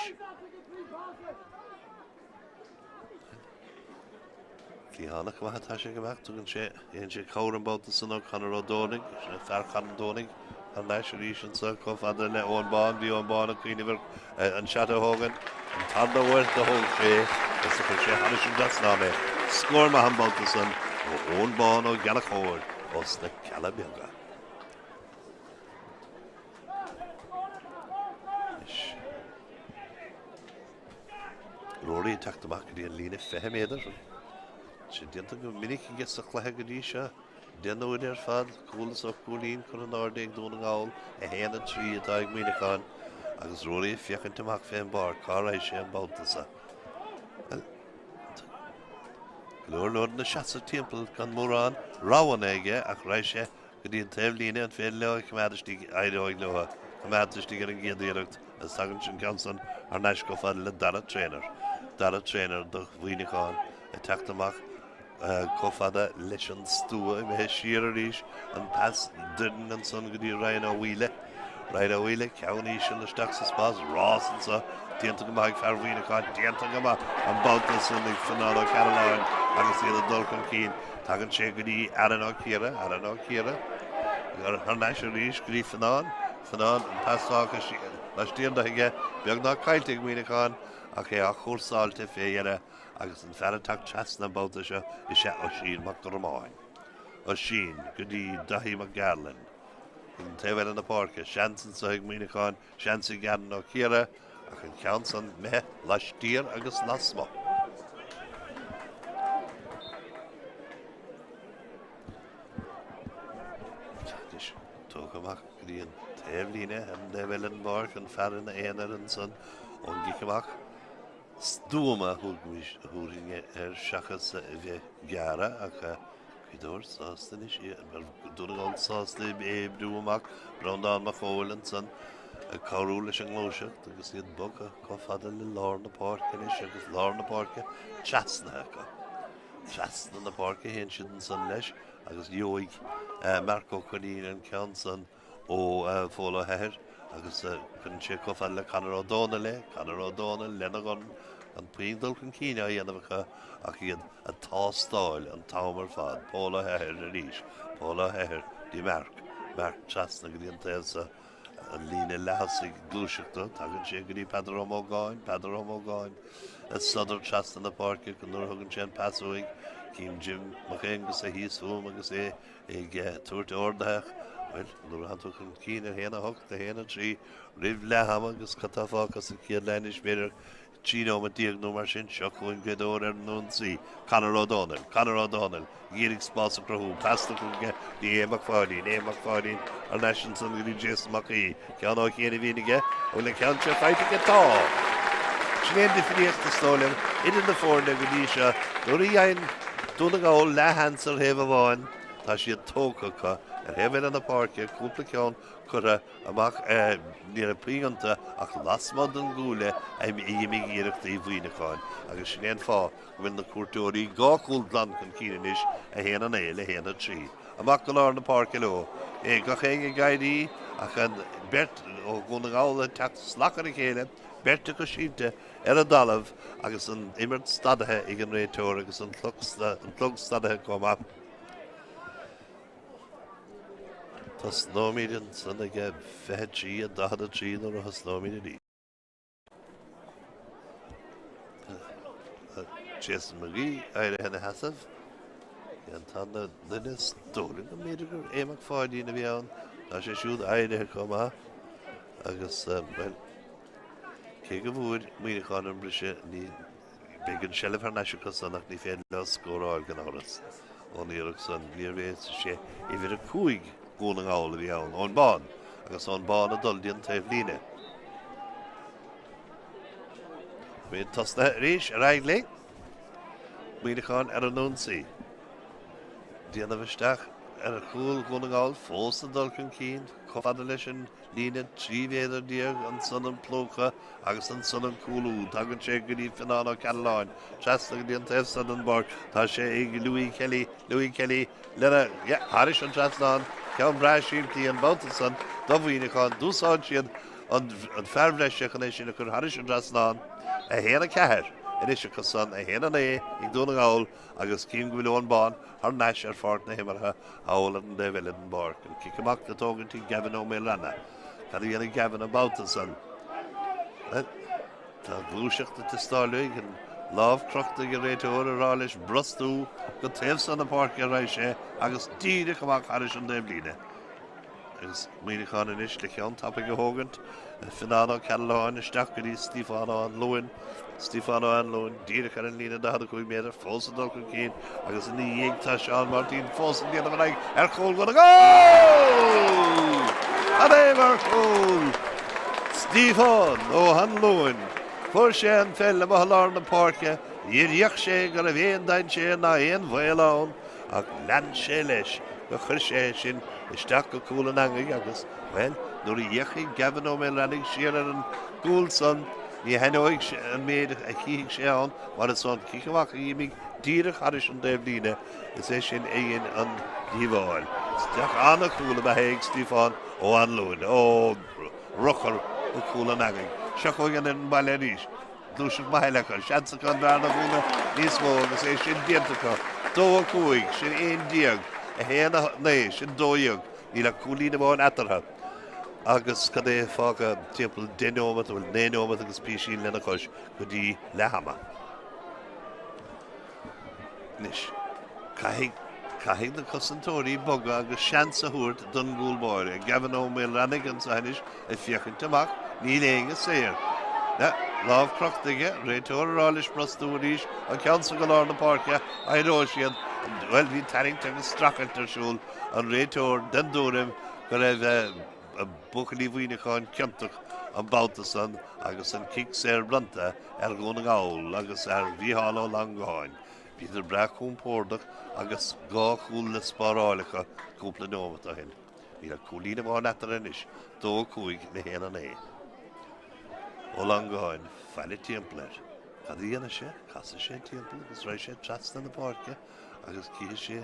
Cliathánach maith atá sé ag imeacht, tugann sé, faigheann sé cabhair an babhta san ó Conor Ó Dónaigh, sin é fear Charn Domhnaigh, thar n-ais arís anso chomh fada le Eoin Bán, bhí Eoin Bán ag cuimhneamh ar an seat a thógaint, an tarna huair do thóg sé é agus do chuir sé thairis an dtrasnán é. Scór maith an babhta san ó Eoin Bán Ó Gallchóir ós na Cealla Beaga. Anois. Rory ag teacht amach go dtí an líne 20 méadar. Tá sé déanta go minic aige sa chluiche go dtí seo. Deich n-uaire ar fad, cúl is 8 gcúilín curtha in airde ag Dún na nGall, 1, 3 atá ag Muineachán agus Rory ag féachaint amach fén bpáirc, cá raghaidh sé an babhta seo? Bhuel, go leor leor ina seasamh timpeall gan mórán roghanna aige ach raghaidh sé go dtí an taobh líne, an féidir leo é a choimeád istigh, éireoidh leo é a choimeád istigh ar an gcéad iarracht agus tagann an ceann san thar n-ais chomh fada le Dara Traynor. Dara Traynor do Mhuineachán ag teacht amach chomh fada leis an stua, imithe siar arís, an pas doirn ansan go dtí Ryan Ó Mhaoile. Ryan Ó Mhaoile, ceann íseal isteach sa spás, rás anso, déanta go maith ag fear Mhuineacháin, déanta go maith an babhta san ag Fionán Ó Cearúlláin agus iad ag dul chun cinn. Tagann sé go dtí Aaron Ó Ciara, Aaron Ó Ciara, thar n-ais arís go dtí Fionán, Fionán, an pas fágtha laistiar de aige, beagnach caillte ag Muineachán ach é athchúrsáilte fé dheireadh agus an fear ag teacht trasna an babhta seo is ea Oisín Mac Gormáin. Oisín go dtí Daithí Mac Gearlain. An taobh eile na páirce, seans anso ag Muineachán, seans ag Aaron Ó Ciara, ach an ceann san imithe laistiar agus lasmuigh. Anois, tógtha amach go dtí an taobh líne, ar an dtaobh eile den bpáirc, an fear ina aonar ansan ón gcic amach. Stuama a thabharfainn air seachas a bheith gearra ach Gaoth Dobhair sásta anois, Dún na nGall sásta é a oibriú amach, Breandán Mac Cóil ansan ag cabhrú leis an ngluaiseacht agus iad bogtha chomh fada le lár na páirce anois agus lár na páirce trasnaithe acu. Trasna na páirce a théann siad ansan leis agus gheobhaidh Marc Ó Coinín an ceann san ó Phól Ó hEithir agus cuireann sé chomh fada le Conor Ó Dónaill é, Conor Ó Dónaill lena dhorn, gan puinn dul chun cinn á dhéanamh acu ach iad ag tástáil an t-am ar fad. Pól Ó hEithir arís, Pól Ó hEithir dtí Marc, Marc trasna go dtí an taobh seo, an líne leath-thosaigh ag gluaiseacht dó, tagann sé go dtí Peadar Ó Mógáin, Peadar Ó Mógáin ag sodar trasna na páirce nuair a thugann sé an pas uaidh, cím Jim Mac Aonghusa thíos fúm agus é ag tabhairt orduithe, bhuel, nuair a tánn tú chun cinn ar 1, 8, 1, 3, roimh leath ama agus cad tá fágtha sa chéad leath anois, b'fhéidir 13 nóiméad nó mar sin, seo chugainn Gaoth Dobhair ar an ionsaí, Conor Ó Dónaill, Conor Ó Dónaill, ag iarraidh spás a chruthú, pas tugtha aige go dtí Aodh Mac Pháidín, Aodh Mac Pháidín thar n-ais ansan go dtí Jason Mac Aoidh, ceann ó chian a bhíonn aige, an bhfuil an ceann seo faighte aige? Tá! Sin é an difríocht, is dóigh liom, idir na foirne go dtí seo, nuair a fhaigheann Dún na nGall leathsheans ar thaobh amháin, tá siad tógtha acu ar thaobh eile na páirce, cúpla ceann curtha amach, ní raibh puinn iontu ach lasmuigh den gcuaille a d'imigh iarrachtaí Mhuineacháin agus sin é an fáth go bhfuil na cuairteoirí dhá chúl glan chun cinn anois, 1, 9 le 1, 3. Amach go lár na páirce leo. Gach éinne ag éirí ach an bheirt ó Dhún na nGall ag teacht salach ar a chéile, beirt acu sínte ar an dtalamh agus an imirt stadaithe ag an réiteoir agus an clog stadaithe chomh maith. Tosnóimid ansan ag 23 a 43 nuair a thosnóimid arís. Jason McGee éirithe ina sheasamh. An tarna duine is dóigh liom go mb'fhéidir gur é Mac Pháidín a bhí ann. Tá sé siúd éirithe chomh maith agus, bhuel, cé go bhfuair Muineachán an briseadh, ní beidh an seilbh thar n-ais acu san ach ní féidir leo scóráil gan amhras ón iarracht san. Níorbh é, sé uimhir 5 Dhún na nGall a bhí ann, Eoin Bán, agus Eoin Bán ag dul dtí an taobh líne. Beidh tosnaithe arís ar aghaidh linn. Muineachán ar an ionsaí. Déanamh isteach ar chúl Dhún na nGall fós ag dul chun cinn chomh fada leis an líne 13 mhéadar ansan an plúchadh agus ansan an cúlú. Tagann sé go dtí Fionán Ó Cearúlláin trasna go dtí an taobh san den bpáirc. Tá sé ag Louis Kelly, Louis Kelly lena, yeah, thairis an trasnán, ceann breá simplí an babhta san do Mhuineachán. D'úsáid siad an fear bhreise chun é sin a chur thairis an trasnán. 1, 4 anois acu san, 1, 9 ag Dún na nGall agus cím go bhfuil Eoin Bán thar n-ais ar pháirc na himeartha thall ar an dtaobh eile den bpáirc. An cic amach le tógaint ag Gavin Ó Maolrana. Cad a dhéanfaidh Gavin an babhta san? Bhuel, tá gluaiseacht ag teastáil uaidh, an lámh crochta ag an réiteoir ag rá leis brostú go taobh san na páirce a raghaidh sé agus díreach amach thairis an dtaobhlíne. Agus Muineachán anois le ceann tapaidh a thógaint, Fionán Ó Cearúlláin isteach go dtí Stiofán Ó Anluain. Stiofán Ó Anluain díreach ar an líne 45 méadar, fós ag dul chun cinn agus ina dhiaidh tá Seán Máirtín fós ag déanamh ar aghaidh ar chúl Dhún na nGall! Cad é mar chúl! Stiofán Ó hAnluain! Fuair sé an pheil amuigh i lár na páirce, níor fhéach sé go raibh aon dainséar ná aon bhaol ann, Ach lean sé leis gur chuir sé é sin isteach go cúl an eangaigh agus, bhuel, nuair a fhéachfaidh Gavin Ó Maolrannaigh siar ar an gcúl san, ní thaitneoidh sé an méid a chífidh sé ann mar is ón chic amach a dh'imigh díreach thairis an dtaobhlíne, is é sin a dhein an díobháil. Isteach an-chúl ab ea é ag Stiofán Ó Anluain. Ó, urchar go cúl an eangaigh. Seo chugainn an fhoireann baile arís. Gluaiseacht mhaith eile acu. Seans acu an bhearna a dhúnadh níos mó agus é sin déanta acu. 2, 5, sin 11, 1, 9, sin 12. Níl ach cúilín amháin eatarthu. Agus cad é fágtha timpeall 10 nóiméad, bhuel 9 nóiméad agus písín lena chois go dtí leath ama. Anois, caithfidh, caithfidh na cosantóirí bogadh agus seans a thabhairt don gcúl báire. Gavin Ó Maolrannaigh anseo anois ag féachaint amach, níl éinne saor. Na, lámh crochta aige, réiteoir ag rá leis brostú arís, an ceann san go lár na páirce, éireoidh siad, bhuel, bhí tarraingt agus streachailt ar siúl, an réiteoir den dtuairim go raibh buachaillí Mhuineacháin ciontach an babhta san agus an cic saor bronnta ar Dhún na nGall agus ar Mhícheál Ó Longáin. Bhíodar breá compordach agus dhá chúl le spáráil acu cúpla nóimeat ó shin. Níl ach cúilín amháin eatarthu anois, 2, 5 le 1, 9. Ó Longáin, faire timpeall air. Cad a dhéanfaidh sé? Casfaidh sé timpeall agus raghaidh sé trasna na páirce agus cífidh sé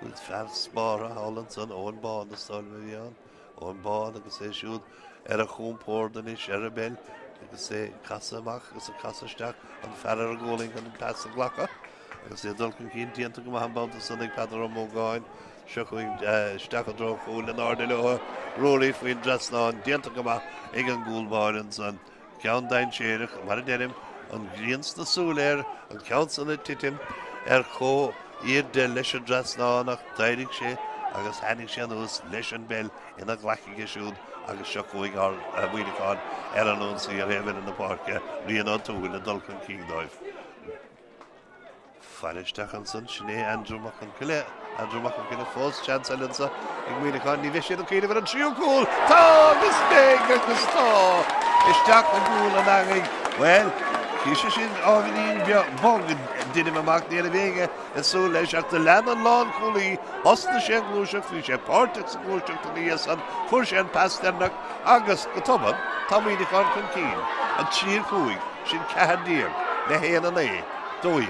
go bhfuil fear spártha thall ansan, Eoin Bán is dóigh liom a bhí ann. Eoin Bán agus é siúd ar a chompord anois ar an bpeil agus é ag casadh amach agus ag casadh isteach, an fear ar a ghualainn chun an pas a ghlacadh agus é ag dul chun cinn déanta go maith an babhta san ag Peadar Ó Mógáin. Seo chugainn isteach i dtreo an chúil in airde leo, Ruairí faoin dtrasnán, déanta go maith ag an gcúl báire ansan. Ceann dainséarach, mar a deirim, an ghrian sna súile air, an ceann san ag titim ar chomhairde leis an dtrasnán ach d'éirigh sé agus tháinig sé anuas leis an bpeil ina ghlac aige siúd agus seo chugainn ár Muineachán ar an ionsaí ar thaobh eile na páirce, Rian Ó Tuathail ag dul chun cinn dóibh. Faire isteach ansan, sin é Andrew Mac Con Coille. Andrew Mac Con Coille fós, seans eile anso ag Muineachán. Ní bheidh siad ag cuimhneamh ar an tríú cúl! Tá agus beidh agus tá! Isteach i gcúl an eangaigh. Bhuel, bhí sé sin ábhairín bog, deinim amach, ní raibh éinne ag súil leis ach do lean an lánchúlaí, thosnaigh sé an ghluaiseacht, bhí sé páirteach sa ghluaiseacht ina dhiaidh san, fuair sé an pas deireanach agus, go tobann, tá Muineachán chun cinn. 3 5, sin 14 le 1 9. 12.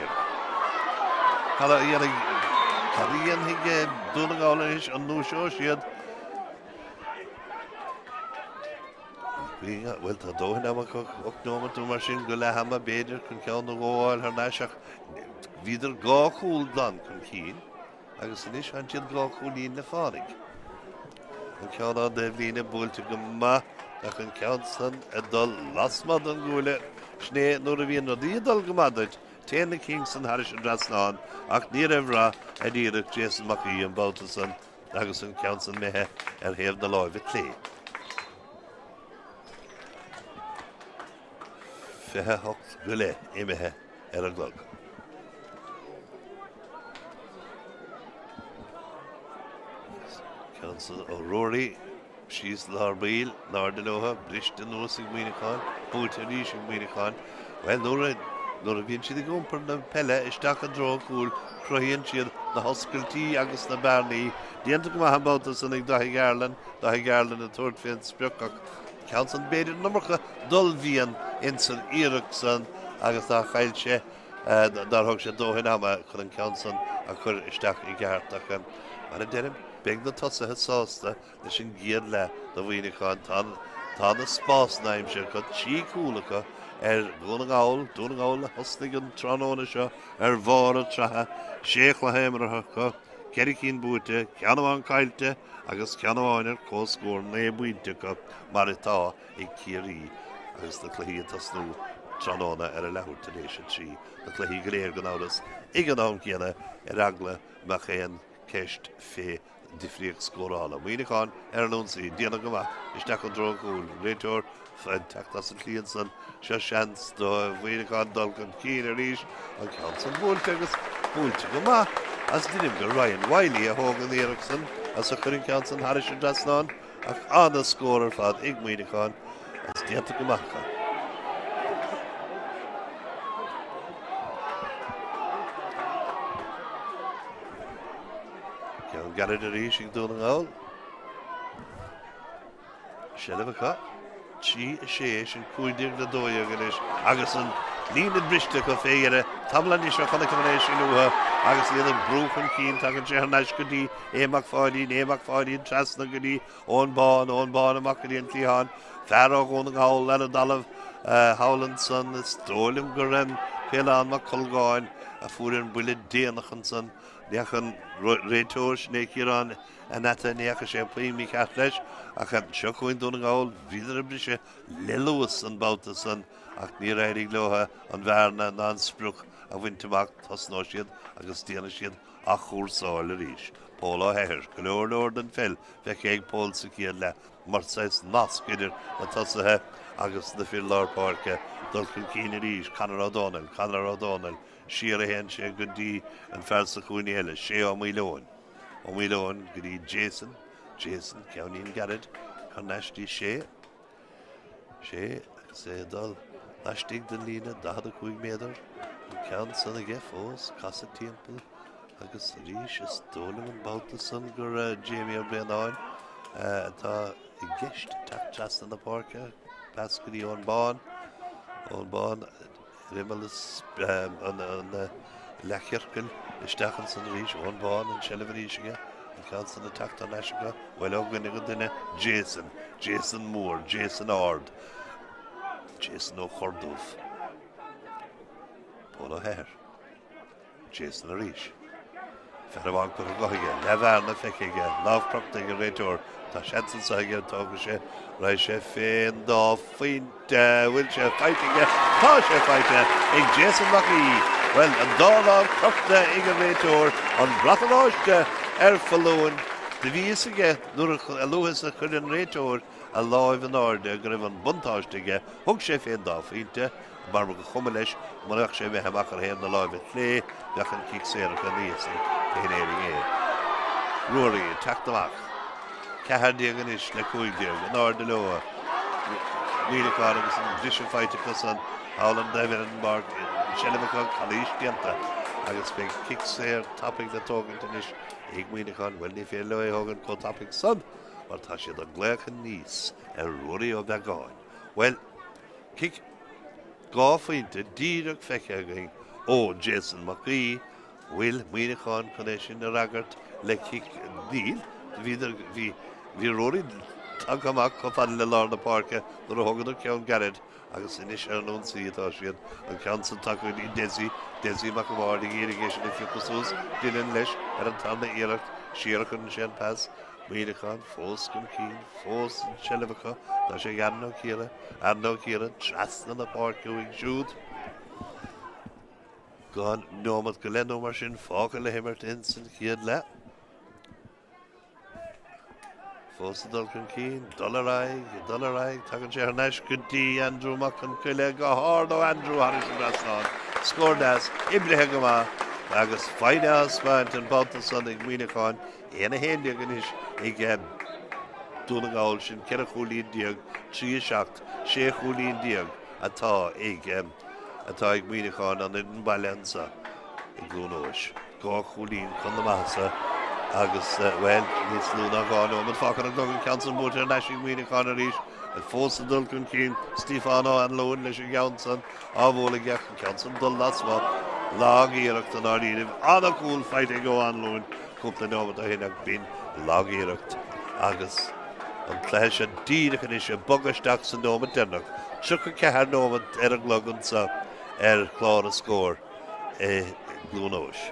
Cad a dhéanfaidh Cad a dhéanfaidh Dún na nGall anois? An ndúiseoidh siad? Bhuel, tá dóthain ama acu, 8 nóiméad nó mar sin go leath ama, b'fhéidir, chun ceann nó dhó a fháil thar n-ais ach bhíodar dhá chúl glan chun cinn. Agus anois tá siad dhá chúilín le fánaidh. An ceann ón dtaobhlíne buailte go maith ach an ceann san ag dul lasmuigh den gcuaille. Sin é nuair a bhíonn rudaí ag dul go maith duit, téann na cinn san thairis an dtrasnán ach ní raibh rath ar iarracht Jason Mac Aoidh an babhta san agus an ceann san imithe ar thaobh na láimhe clé. 28 go leith imithe ar an gclog. Ceann san ó Ruairí síos lár baill, in airde leo, briste anuas ag Muineachán, buailte arís ag Muineachán. Bhuel, nuair a, nuair a bhíonn siad ag iompar na peile isteach i dtreo an chúil, cruthaíonn siad na hoscailtí agus na bearnaí. Déanta go maith an babhta san ag Daithí Garland, Daithí Garland ag tabhairt fén sprioc ach ceann san b'fhéidir an iomarca d'ullmhian ins an iarracht san agus nár chaill sé, nár thóg sé dóthain ama chun an ceann san a chur isteach i gceart. Ach mar a deirim, beidh na tosaithe sásta leis an gcéad leath do Mhuineachán. Tá, tá na spásanna aimsithe acu, 3 chúl acu ar Dhún na nGall, Dún na nGall a thosnaigh an tráthnóna seo ar bharr na sraithe, sé chluiche imeartha acu, ceithre cinn buaite, ceann amháin caillte agus ceann amháin ar comhscór 9 bpointe acu mar atá ag Ciarraí agus na cluichí ag tosnú tráthnóna ar a leathuair tar éis a 3, na cluichí go léir gan amhras ag an am céanna ar eagla mbeadh aon ceist fé difríocht scórála. Muineachán ar an ionsaí, déanamh go maith isteach i dtreo an chúil, réiteoir ag teacht as an tslí ansan, seo seans do Mhuineachán dul chun cinn arís, an ceann san buailte agus buailte go maith as deirim gur Ryan Wylie a thóg an iarracht san as a chuir an ceann san thairis an dtrasnán ach ana-scór ar fad ag Muineachán agus déanta go maith acu. Ceann gairid arís ag Dún na nGall. Seilbh acu. 3, 6, sin 15 le 12 anois agus an líne briste acu fé dheireadh. Tamall anois ó chonaiceamar é sin uathu agus iad ag brú chun cinn. Tagann sé thar n-ais go dtí Aodh Mac Pháidín, Aodh Mac Pháidín trasna go dtí Eoin Bán, Eoin Bán amach go dtí an cliathán. Fear ó Dhún na nGall ar an dtalamh thall ansan. Is dóigh liom gur Caolán Mac Colgáin a fuair an buille déanach ansan. Ní fhaca an réiteoir, sin é Ciarán Anatta, ní fhaca sé an puinn mícheart leis, ach seo chugainn Dún na nGall, bhíodar ag briseadh le luas an babhta san ach níor éirigh leo an bhearna ná an sprioc a bhaint amach. Tosnóidh siad agus déanfaidh siad athchúrsáil arís. Pól Ó hEithir, go leor leor den pheil feicthe ag Pól sa chéad leath mar saghas nasc idir na tosaithe agus na fir lár páirce. Dul chun cinn arís, Conor Ó Dónaill, Conor Ó Dónaill, Siar a théann sé go dtí an fear sa chúinne eile, Sé Ó Maoileoin. Ó Maoileoin go dtí Jason. Jason, ceainnín gairid thar n-ais dtí Sé. Sé agus é ag dul laistigh den líne, 45 méadar. An ceann san aige fós, casadh timpeall agus arís is dóigh liom an babhta san gur Jamie Ó Braonáin atá i gceist teacht trasna na páirce. Pas go dtí Eoin Bán. Eoin Bán. Ar imeall an leathchiorcail isteach ansan arís, Eoin Bán, an tseilbh arís aige, an ceann san ag teacht thar n-ais acu, bhuel ó dhuine go duine, Jason, Jason mór, Jason ard, Jason ó Chorrdubh, Pól Ó hEithir. Jason arís. Fear amháin curtha dhe aige, leathbhearna feicthe aige, lámh crochta ag an réiteoir. Tá seans anseo aige, tógfaidh sé, raghaidh sé fén dá phointe, bhfuil sé faighte aige? Tá sé faighte ag Jason Mac Aoidh. Bhuel, an dá lámh crochta ag an réiteoir, an brat oráiste ar foluain. Do bhí fhios aige nuair a luaithe is a chuir an réiteoir a láimh in airde go raibh an buntáiste aige, thug sé fén dá phointe. Mar ba chuma leis mura mbeadh sé imithe amach ar thaobh na láimhe clé, bheadh an cic saor acu ní ansan fé Éirinn é. Ruairí ag teacht amach. 14 anois le 15, in airde leo. Muineachán agus an briseadh faighte acusan thall an taobh eile den bpáirc, an seilbh acu, calaois déanta agus beidh cic saor tapaidh le tógaint anois ag Muineachán. Bhuel, ní féidir leo é a thógaint chomh tapaidh san mar tá siad ag glaoch aníos ar Ruairí Ó Beagáin. Bhuel, Cic 2 phointe díreach feicthe againn ó Jason Mac Aoidh. Bhfuil Muineachán chun é sin a fhreagairt le cic? Níl. Bhíodar, bhí, bhí Ruairí tagtha amach chomh fada le lár na páirce nuair a thógadar ceann gairid agus anois ar an ionsaí atá siad. An ceann san tagtha go dtí Dessie, Dessie Mac an Bhaird ag iarraidh é sin a phiocadh suas, Dillon leis ar an tarna iarracht, siar a chuireann sé an pas. Muineachán fós chun cinn, fós an tseilbh acu. Tá sé ag Aaron Ó Ciardha, Aaron Ó Ciardha trasna na páirce uaidh siúd. Gan neomat go leith nó mar sin fágtha le himirt ins an chéad leath. Fós ag dul chun cinn, dul ar aghaidh, dul ar aghaidh, tagann sé thar n-ais go dtí Andrew Mac Con Coille, go hard ó Andrew thairis an dtrasnán. Scór deas, oibrithe go maith agus foighne á 'speáint an babhta san ag Muineachán, 1-11 anois ag Dún na nGall, sin 14 chúilín, 3-7, 16 chúilín atá ag atá ag Muineachán an fhoireann baile anso i gCluain Eois. 2 chúilín chun na maitheasa agus, bhuel, níos lú ná 2 nóiméad fágtha ar an gclog, an ceann san buaite thar n-ais ag Muineachán arís, fós ag dul chun cinn, Stiofán Ó Anluain leis an gceann san á bhualadh aige ach an ceann san dul lasmuigh, lag-iarracht i ndáiríribh, an-chúl faighte ag Ó Anluain cúpla nóiméad ó shin ach b'in lag-iarracht agus an cluiche seo díreach anois ag bogadh isteach sa nóiméad deireanach, 34 nóiméad ar an gclog anseo ar chlár na scór. i gCluain Eois.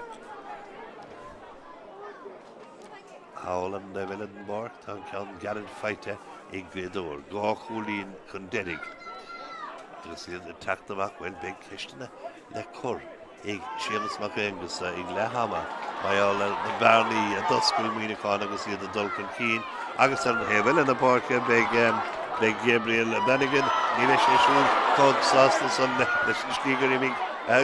Thall ar an dtaobh eile den bpáirc tá an ceann gairid faighte ag Gaoth Dobhair, 2 chúilín chun deiridh agus iad ag teacht amach, bhuel, beidh ceisteanna le cur ag Séamus Mac Aonghusa ag leath ama mar gheall ar na bearnaí a d'oscail Muineachán agus iad ag dul chun cinn Agus ar an thaobh eile na páirce beidh beidh Gabriel Bannigan, ní bheidh sé siúd chomh sásta san leis an slí gur imigh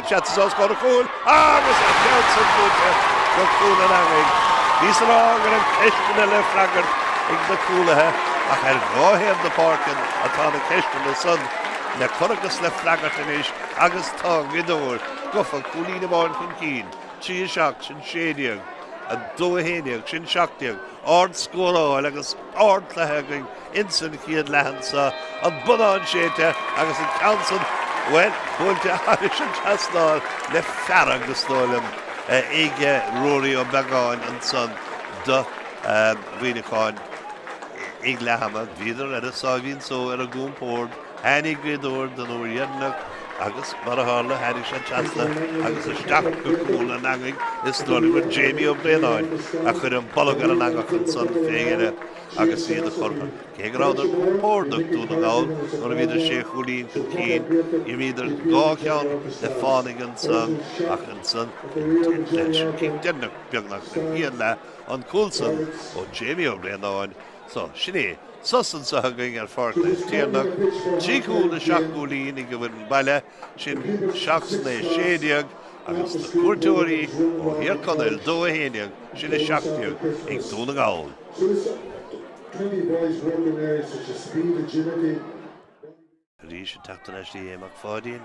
seans os comhair an chúil agus an ceann san buailte go cúl an eangaigh. Bhíos ag rá go raibh ceisteanna le freagairt ag na cúlaithe ach ar dhá thaobh na páirce atá na ceisteanna san le cur agus le freagairt anois agus tá Gaoth Dobhair gafa cúilín amháin chun cinn, 3 7, sin 16, 2 11, sin 17. Ard-scóráil agus ard-chluiche againn ins an chéad leath anso, an bonnán séidte agus an ceann san, bhuel, buailte thairis an trasnán le fearg is dóigh liom ag Ruairí Ó Beagáin ansan do Mhuineachán ag leath ama. Bhíodar ar a sáimhín só ar a gcompord. Tháinig Gaoth Dobhair don uair dheireanach agus, mar a tharla, tháinig sé trasna agus isteach go cúl an eangaigh. Is dóigh liom gur Jamie Ó Braonáin a chuir an bolg ar an eangach ansan fé dheireadh agus iad a chur. Cé go rabhadar compordach, Dún na nGall, nuair a bhíodar sé chúilín chun cinn, d'imríodar dhá cheann le fánaidh ansan ach ansan, leis an gcic deireanach beagnach den chéad leath, an cúl san ó Jamie Ó Braonáin, So, sin é. Sos anseo againn ar Pháirc Naomh Tiarnach. 3 chúl 7 gcúilín ag an bhfoireann baile, sin 7 's 9 16, agus na cuairteoirí ó Thír Chonaill 2 11, sin 17 ag Dún na nGall. Arís ag teacht ar ais go dtí Aodh Mac Pháidín.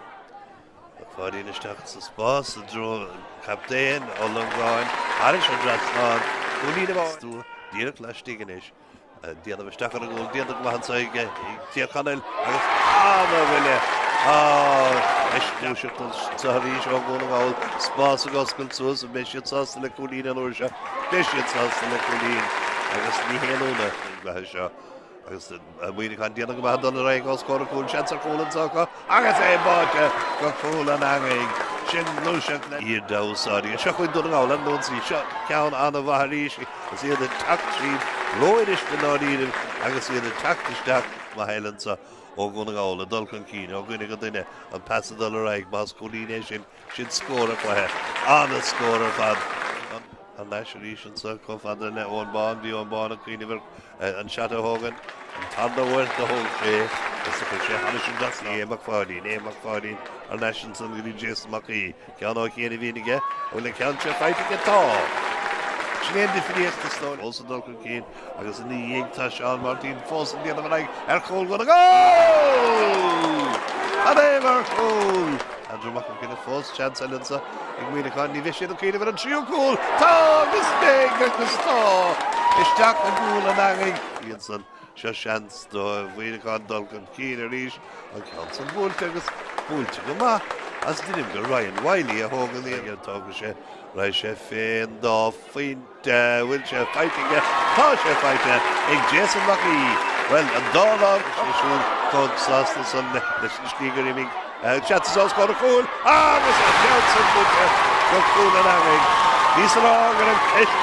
Mac Pháidín isteach sa spás i dtreo an chaptaein, Ó Longáin, thairis an dtrasnán. Cúilín amháin. Stua díreach laistigh anois. Déanamh isteach ar an gcúl. Déanta go maith anso ag Tír Chonaill agus ana-bhuille. Anois gluaiseacht anso arís ó Dhún na nGall. Spás ag oscailt suas. An mbeidh siad sásta le cúilín an uair seo? Beidh siad sásta le cúilín agus ní haon ionadh an gcluiche seo. Agus Muineachán déanamh go maith dul ar aghaidh os comhair an chúil, seans ar chúl anseo acu agus é báite go cúl an eangaigh. Sin gluaiseacht le iad a úsáid. Seo chugainn Dún na nGall ar an ionsaí. Seo ceann an-mhaith arís agus iad ag teacht tríd rófhuirist i ndáiríribh agus iad ag teacht isteach maith eile anseo ó Dhún na nGall ag dul chun cinn ó dhuine go duine. An pas ag dul ar aghaidh más cúilín é sin, sin scór an chluiche. An-scór ar fad. Thar n-ais arís anso chomh fada le Eoin Bán. Bhí Eoin Bán ag cuimhneamh ar an seat a thógaint. An tarna huair do thóg sé é agus do chuir sé thairis an dtrasnán. Aodh Mac Pháidín, Aodh Mac Pháidín thar n-ais ansan go dtí Jason Mac Aoidh. Ceann ó chian a bhíonn aige. An bhfuil an ceann seo faighte aige? Tá! Sin é an difríocht is dóigh. Fós ag dul chun cinn agus ina dhiaidh tá Seán Máirtín fós ag déanamh ar aghaidh ar chúl Dhún na nGall! Cad é mar chúl! Andrew Mac Con Coille fós seans eile anso ag Muineachán. Ní bheidh siad ag cuimhneamh ar an tríú cúl. Tá agus beidh agus tá! Isteach i gcúl an eangaigh. Iadsan. Seo seans do Mhuineachán dul chun cinn arís. An ceann san buailte agus buailte go maith as deirim gur Ryan Wylie a thóg an liathróid. Tógfaidh sé, raghaidh sé fén dá phointe. Bhfuil sé faighte aige? Tá sé faighte ag Jason Mac Aoidh. Bhuel, an dá lámh sé siúd chomh sásta san leis an slí gur imigh seans os comhair an chúil agus an ceann san buailte go cúl an eangaigh. Bhíos ag rá go raibh ceist.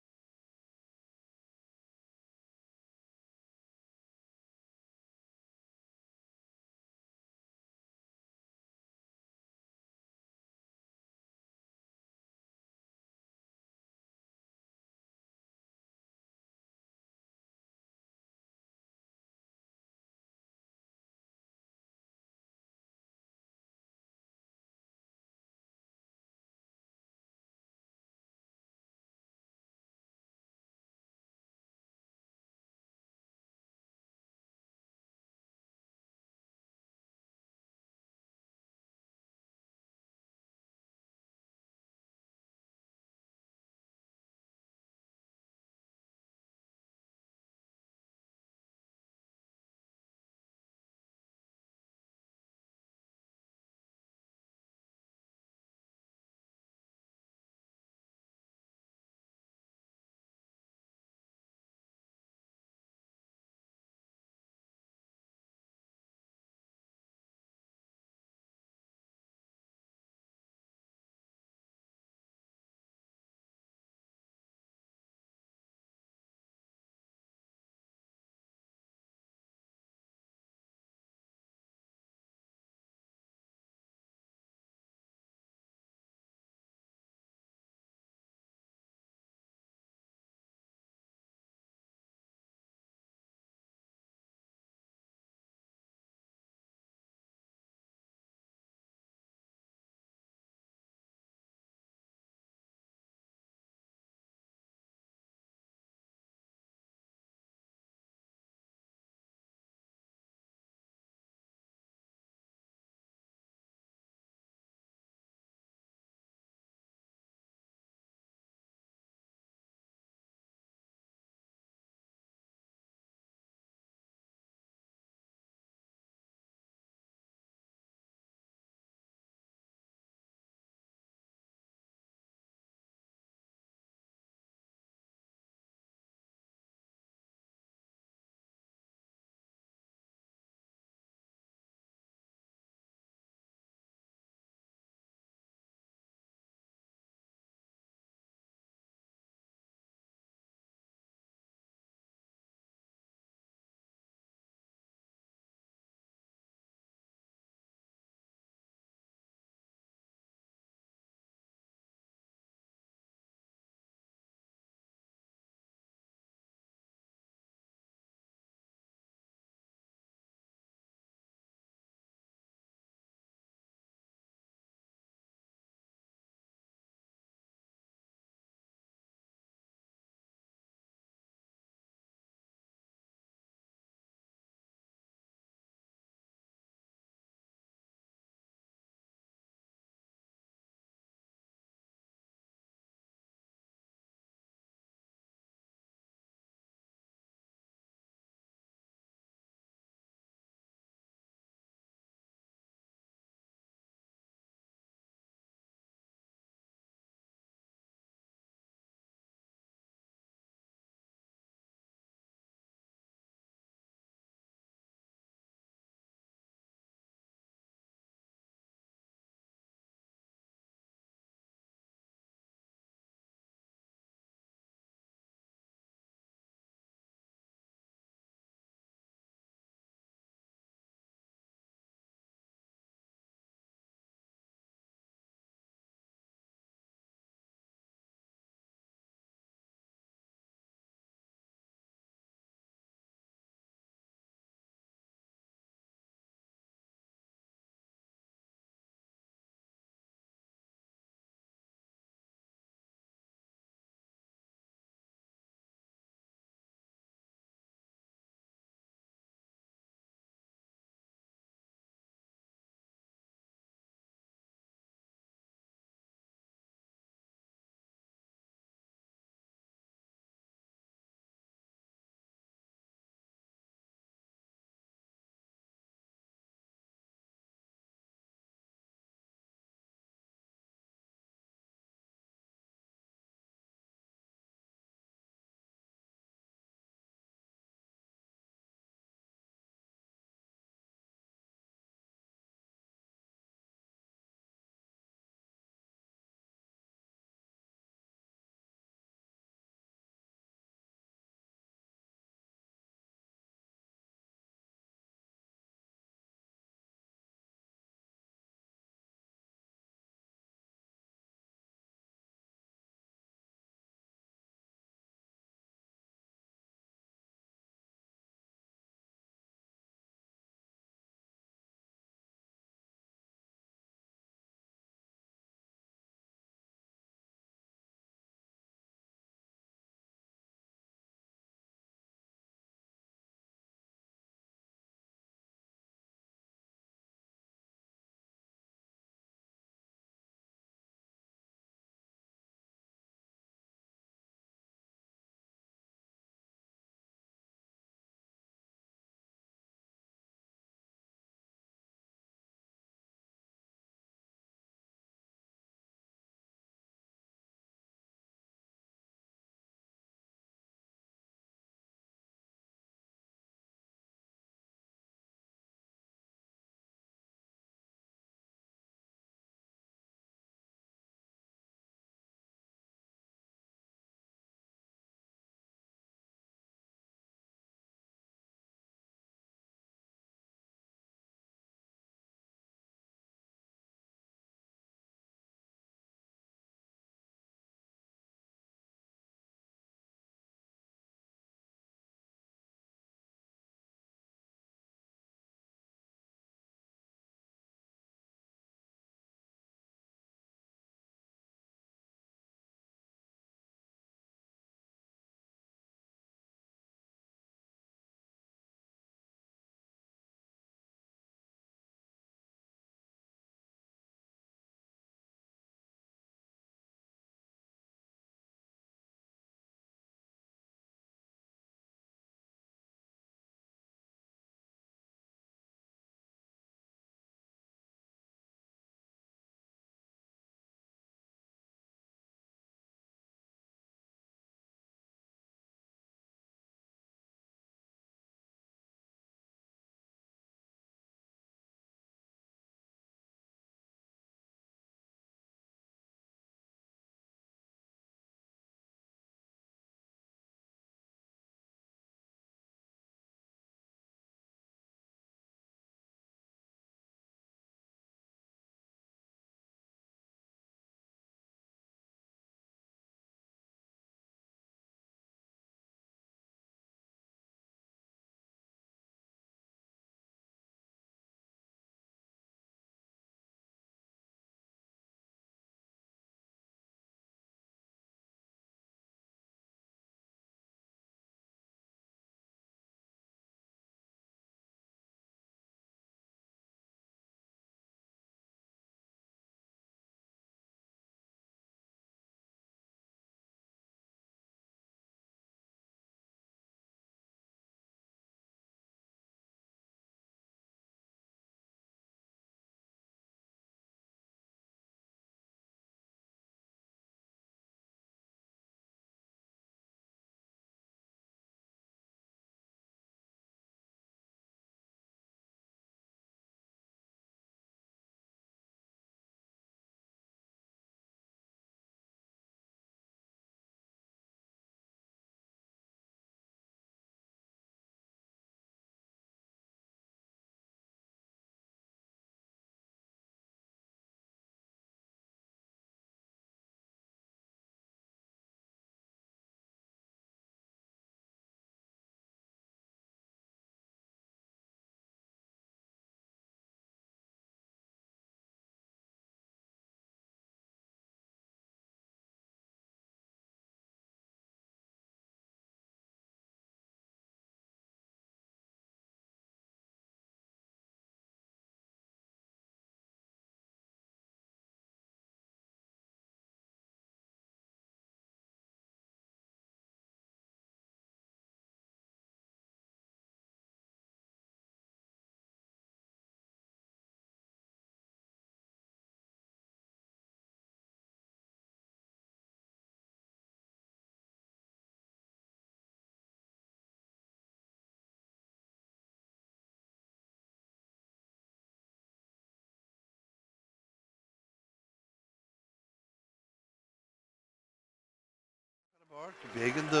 B'éigean do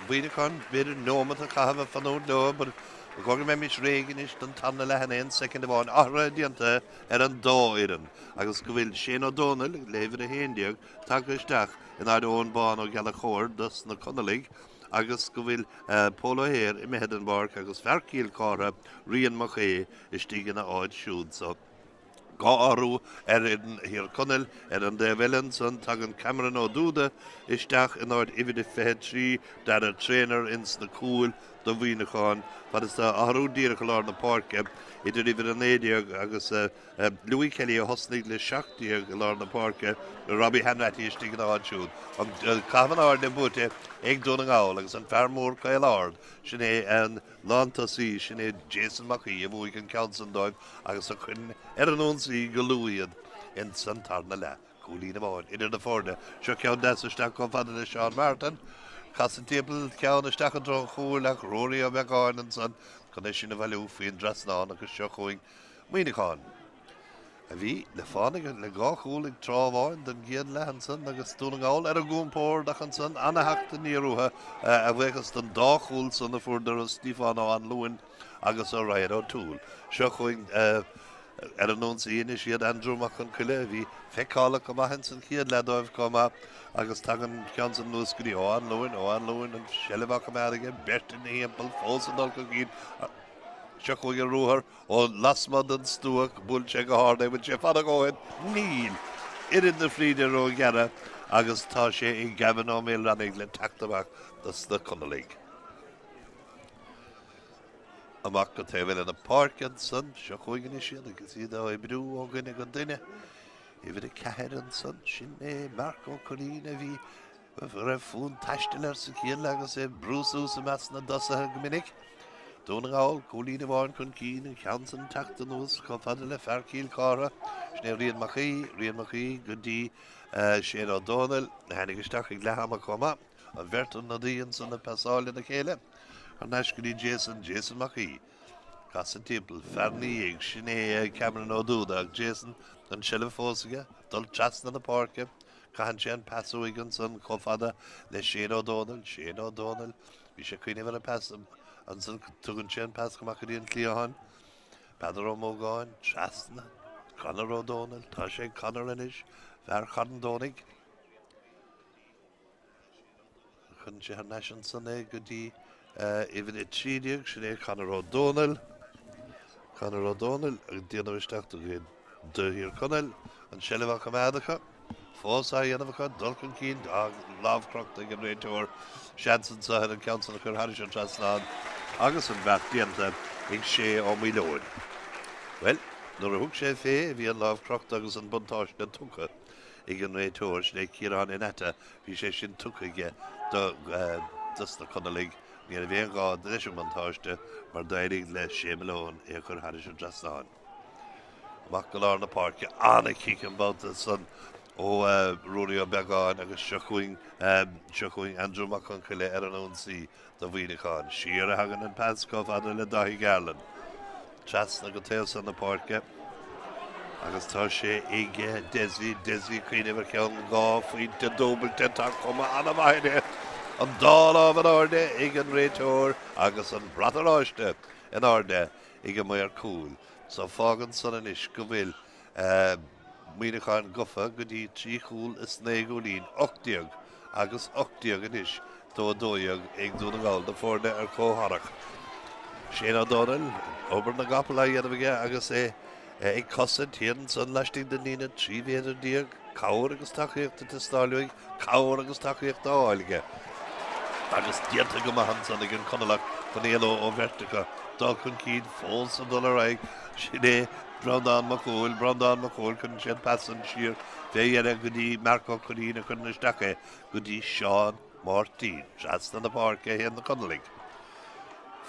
Mhuineachán b'fhéidir nóimeat a chaitheamh ag fanúint leo but ba chóir go mbeimis réidh anois don tarna leath in aon soicind amháin. Athruithe déanta ar an dá fhoireann agus go bhfuil Shane Ó Dónaill le huimhir 11 tagtha isteach in áit Eoin Bán Ó Gallchóir dos na Conallaigh agus go bhfuil Pól O'Hare imithe den bpáirc agus fear Chill Chartha, Rian Mac Aodha, istigh ina áit siúd. So. 2 athrú ar fhoireann Thír Chonaill. Ar an dtaobh eile ansan, tagann Cameron Ó Dúda isteach in áit uimhir a 23, Darragh Traynor ins na cúil do Mhuineachán, fad is tá athrú díreach i lár na páirce idir uimhir 19 agus Louis Kelly a thosnaigh le 17 i lár na páirce, Robbie Hanratty istigh ina áit siúd. An caitheamh in airde buaite ag Dún na nGall agus an fear mór caol ard, sin é an lántosaí, sin é Jason Mac Aoidh a bhuaigh an ceann san dóibh agus a chuir ar an ionsaí go luath iad ins an tarna leath. Cúilín amháin idir na foirne. Seo ceann deas isteach chomh fada le Seán Martin. Casadh timpeall ceann isteach i dtreo an chúil ach Ruairí Ó Beagáin ansan chun é sin a bhailiú faoin dtrasnán agus seo chugainn Muineachán. a bhí le fánaidh le dhá chúl ag tráth amháin den gcéad leath ansan agus Dún na nGall ar a gcompord ach ansan ana-theacht aniar uathu a bhuíochas don dá chúl san a fuaireadar ó Stiofán Ó Anluain agus ó Ryan O'Toole. Seo chugainn ar an ionsaí anois iad Andrew Mac Con Coille a bhí feiceálach go maith ins an chéad leath dóibh chomh maith agus tagann an ceann san anuas go dtí Ó Anluain, Ó Anluain an tseilbh á coimeád aige, beirt ina thimpeall fós ag dul chun cinn. Seo chugainn an ruathar. Ó lasmuigh den stua, bhuail sé go hard é, bhfuil sé fada a dhóthain? Níl! Oiread na fríde róghearr agus tá sé ag Gavin Ó Maolramhnaigh le teacht amach dos na Conallaigh. Amach go taobh eile na páirce ansan, seo chugainn anois iad agus iad á oibriú ó dhuine go duine. Uimhir 4 ansan, sin é Marc Ó Curraoin a bhí a raibh fonn taistil air sa chéad leath agus é ag brú suas i measc na dtosaithe go minic. Dún na nGall, cúilín amháin chun cinn, an ceann san teacht anuas chomh fada le fear Chill Chartha, sin é Rian Mac Aoidh, Rian Mac Aoidh go dtí Shane Ó Dónaill, a tháinig isteach ag leath ama chomh maith. An bheirt ionadaí ansan ag pasáil lena chéile. Thar n-ais go dtí Jason, Jason Mac Aoidh. Casadh timpeall, fear ina dhiaidh, sin é Cameron Ó Dúda ach Jason, an tseilbh fós aige, dul trasna na páirce, Caitheann sé an pas uaidh ansan chomh fada le Shane Ó Dónaill, Shane Ó Dónaill, bhí sé ag cuimhneamh ar an pas ansan, tugann sé an pas amach go dtí an cliathán. Peadar Ó Mógáin, trasna, Conor Ó Dónaill, tá sé ag Conor anois, fear Charn Domhnaigh. Cuireann sé thar n-ais ansan é go dtí uimhir 13, sin é Conor Ó Dónaill. Conor Ó Dónaill ag déanamh isteach do Thír Chonaill, an tseilbh á coimeád acu, fós á dhéanamh acu, dul chun cinn, lámh crochta ag an réiteoir, seans anseo ar an ceann san a chur thairis an trasnán agus an beart déanta ag Shay Ó Maoileoin. Bhuel, nuair a thug sé fé, bhí an lámh crochta agus an buntáiste tugtha ag an réiteoir, sin é Ciarán Inata, Bhí sé sin tugtha aige do dos na Conallaigh. Ní raibh aon ghá leis an mbuntáiste mar d'éirigh le Shay Malone é a chur thairis an trasnán. Amach go lár na páirce, an-chic an babhta san ó Ruairí Ó Beagáin agus seo chugainn seo chugainn Andrew Mac Con Coille ar an ionsaí. do Mhuineachán. Siar a thagann an pas chomh fada le Dáithí Garland. Trasna go taobh san na páirce agus tá sé ag Dessie. Dessie ag cuimhneamh ar cheann dhá phointe dúbailte. Tá cuma an-mhaith air. An dá lámh in airde ag an réiteoir agus an brat oráiste in airde ag an maor cúil. So fágann san anois go bhfuil Muineachán gafa go dtí 3 chúl is 9 gcúilín, 18 agus 18 anois do 12 ag Dún na nGall, na foirne ar comhtharrac. Shane Ó Dónaill, obair na gcapall á dhéanamh aige agus é ag cosaint thiar ansan laistigh den líne 13 mhéadar. Cabhair agus tacaíocht ag teastáil uaidh, cabhair agus tacaíocht á fháil aige agus déanta go maith ansan ag an Conallach chun éaló ó bheirt acu. Dul chun cinn fós ag dul ar aghaidh. Sin é Breandán Mac Cumhaill, Breandán Mac Cumhaill, cuireann sé an pas san siar fé dheireadh go dtí Marc Ó Curraoin a chuireann isteach é go dtí Seán Máirtín. Trasna na páirce a théann na Conallaigh.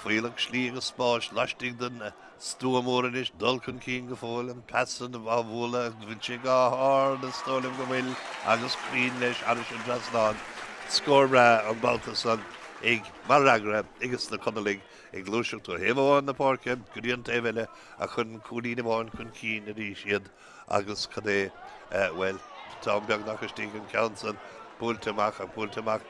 Fuílleach slí agus spáis laistigh den stua mór anois, dul chun cinn go fóill, an pas san á bhualadh, bhfuil sé go hard, is dóigh liom go bhfuil, agus cruinn leis thairis an dtrasnán. Scór breá an babhta san ag, mar fhreagra ages na Conallaigh ag gluaiseacht ó thaobh amháin na páirce go dtí an taobh eile a chuireann cúilín amháin chun cinn arís iad agus cad é, bhuel, táim beagnach istigh an ceann san buailte amach ach buailte amach.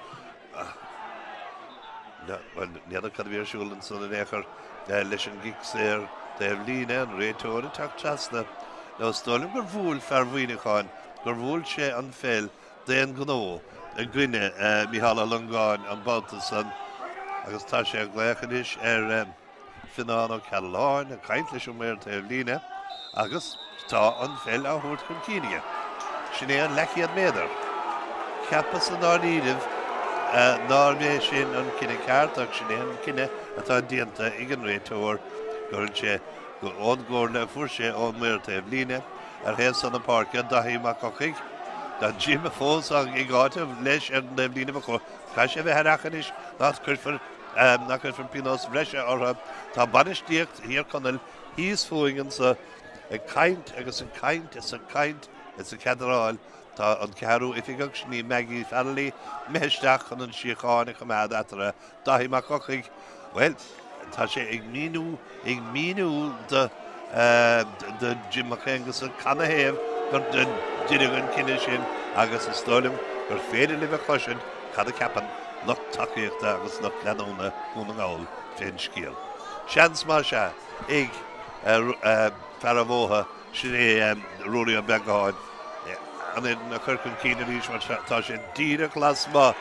Bhuel, n'fheadar cad a bhí ar siúl ansan in aon chor leis an gcic saor taobh líne, an réiteoir ag teacht trasna. Nó is dóigh liom gur bhuail fear Mhuineacháin, gur bhuail sé an pheil d'aon ghnó i gcoinne Mícheál Ó Longáin an babhta san agus tá sé ag glaoch anois ar Fionán Ó Ceallacháin ag caint leis an maor taobh líne agus tá an pheil á thabhairt chun cinn aige. Sin é an leathchéad méadar. Cheapas i ndáiríribh nárbh é sin an cinneadh ceart ach sin é an cinneadh atá déanta ag an réiteoir. Cuireann sé ón gcomhairle a fuair sé ón maor taobh líne ar thaobh san na páirce, Daithí Mac Eochaidh. Tá Jim fós ag áiteamh leis ar an dtaobh líne ba chóir. Caithfidh sé a bheith aireach anois nach gcuirfear nach gcuirfear pionós breise orthu. Tá bainistíocht Thír Chonaill thíos fúinn anso ag caint agus ag caint is ag caint is ag cadráil. Tá an ceathrú oifigeach, sin í Maggie Farrelly, imithe isteach chun an síocháin a choimeád eatarthu. Dáithí Mac Eochaidh, bhuel, tá sé ag míniú, ag míniú do, do Jim Mac Aonghusa canathaobh gur deineadh an cinneadh sin agus is dóigh liom gur féidir libh a chloisint cad a cheapann lucht tacaíochta agus lucht leanúna Dhún na nGall fén scéal. Seans más ea ag fear an Bhótha, sin é Ruairí Ó Beagháin, an fhoireann a chur chun cinn arís mar tá sé díreach lasmuigh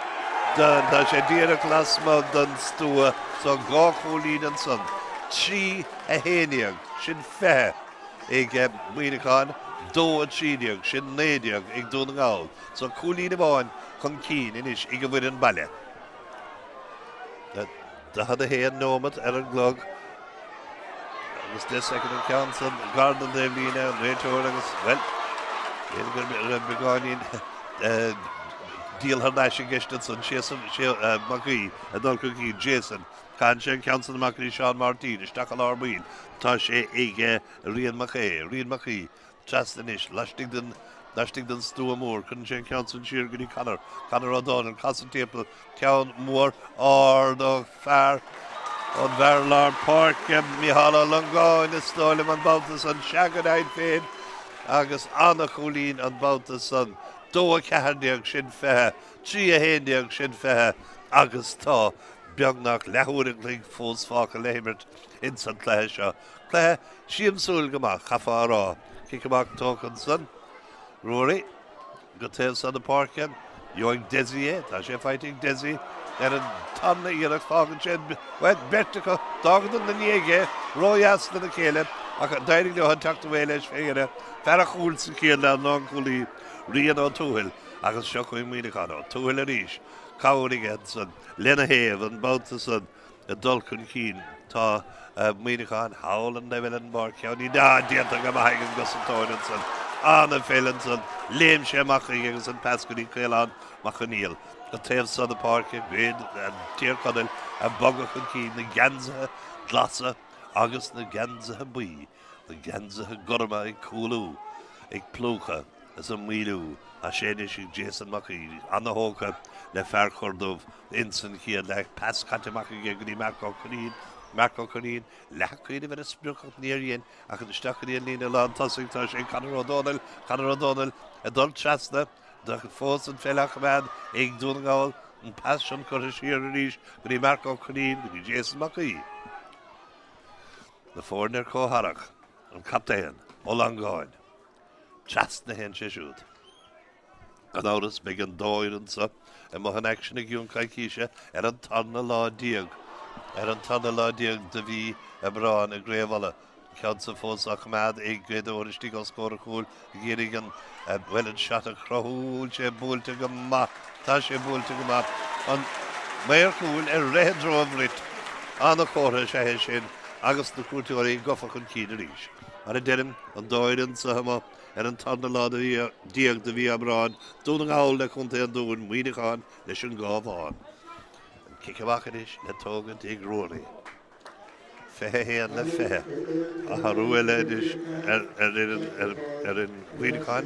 den, tá sé díreach lasmuigh den stua so 2 chúilín ansan, 3, 11, sin 20 ag Muineachán, 2, 13, sin 19 ag Dún na nGall. So cúilín amháin chun cinn anois ag an bhfoireann baile. 41 nóimeat ar an gclog agus 10 soicind an ceann san gar don taobh líne an réiteoir agus, bhuel, b'fhéidir go raibh beagáinín díol thar n-ais i gceist ansan. Séamus Mac Aoidh ag dul chun cinn, Jason, caitheann sé an ceann san amach go dtí Seán Máirtín isteach i lár baill. Tá sé ag Rian Mac Aoidh, Rian Mac Aoidh. Trasna anois, laistigh den, laistigh den stua mór. Cuireann sé an ceann san siar go dtí Conor. Conor Ó Dónaill, casadh timpeall. Ceann mór ard ó fear, ón bhfear lár páirce, Mícheál Ó Longáin, is dóigh liom an babhta san. Sea go deimhin féin agus ana-chúilín an babhta san. 2 14 sin 20, 3 11 sin 20 agus tá beagnach leathuair an chloig fós fágtha le himirt ins an cluiche seo. Cluiche siamsúil go maith, chaithfeá a rá. Cic amach tógtha ansan. Ruairí go taobh san na páirce. Gheobhaidh Dessie é. Tá sé faighte ag Dessie ar an tarna iarracht. Fágann sé, bhuel, beirt acu. D'fhágadar ina ndiaidh é, ródheas lena chéile, ach d'éirigh leo an teacht away leis fé dheireadh. Fear an chúil sa chéad leath, an lánchúlaí, Rian Ó Tuathail. Agus seo chugainn Muineachán. Ó Tuathail arís. Cabhair aige ansan lena thaobh an babhta san. Ag dul chun cinn tá Muineachán thall an leibhéal an bpáirc cheann déanta go maith ag an gcosantóir ansan. An-pheil ansan. Léim sé amach chuige agus an pas go dtí Caolán Mac Conghail. Go taobh seo na páirce, Tír Chonaill ag bogadh chun cinn, na geansaithe glasa agus na geansaithe buí, na geansaithe gorma ag cúlú, ag plúchadh is ag maoiliú. Tá sé anois ag Jason Mac Aoidh, ana-thógtha le fear Chorr Dubh. Ins an chéad leath, pas caite amach aige go dtí Marc Ó Curraoin, Marc Ó Curraoin, leath cuimhneamh ar an sprioc ach níor dhein ach isteach go dtí an líne lán tosaigh. Tá sé ag Conor Ó Dónaill, Conor Ó Dónaill ag dul trasna, fós an pheil á choimeád ag Dún na nGall, an pas sin curtha siar arís go dtí Marc Ó Curraoin, go dtí Jason Mac Aoidh. Na foirne ar comhtharrac, an captaen, Ó Longáin, trasna a théann sé siúd. Gan amhras, beidh an dá fhoireann seo i mbun an aicsin i gcionn coicíse ar an tarna lá déag ar an tarna lá déag de mhí Aibreáin i gCraobh Uladh. An ceann seo fós á choimeád ag Gaoth Dobhair istigh os comhair an chúil ag iarraidh an, bhuel, an shot a chruthú. Bhfuil sé buailte go maith? Tá sé buailte go maith. An maor cúil ar rith i dtreo an bhrait. An-chomhartha is ea é sin agus na cuairteoirí gafa chun cinn arís. Mar a deirim, an dá fhoireann seo amuigh Ar an tarna lá déag de mhí Aibreáin, Dún na nGall le Contae an Dúin, Muineachán leis an gCábhán. An cic amach anois le tógaint ag Ruairí. 21 le 20. Athrú eile anois ar fhoireann Mhuineacháin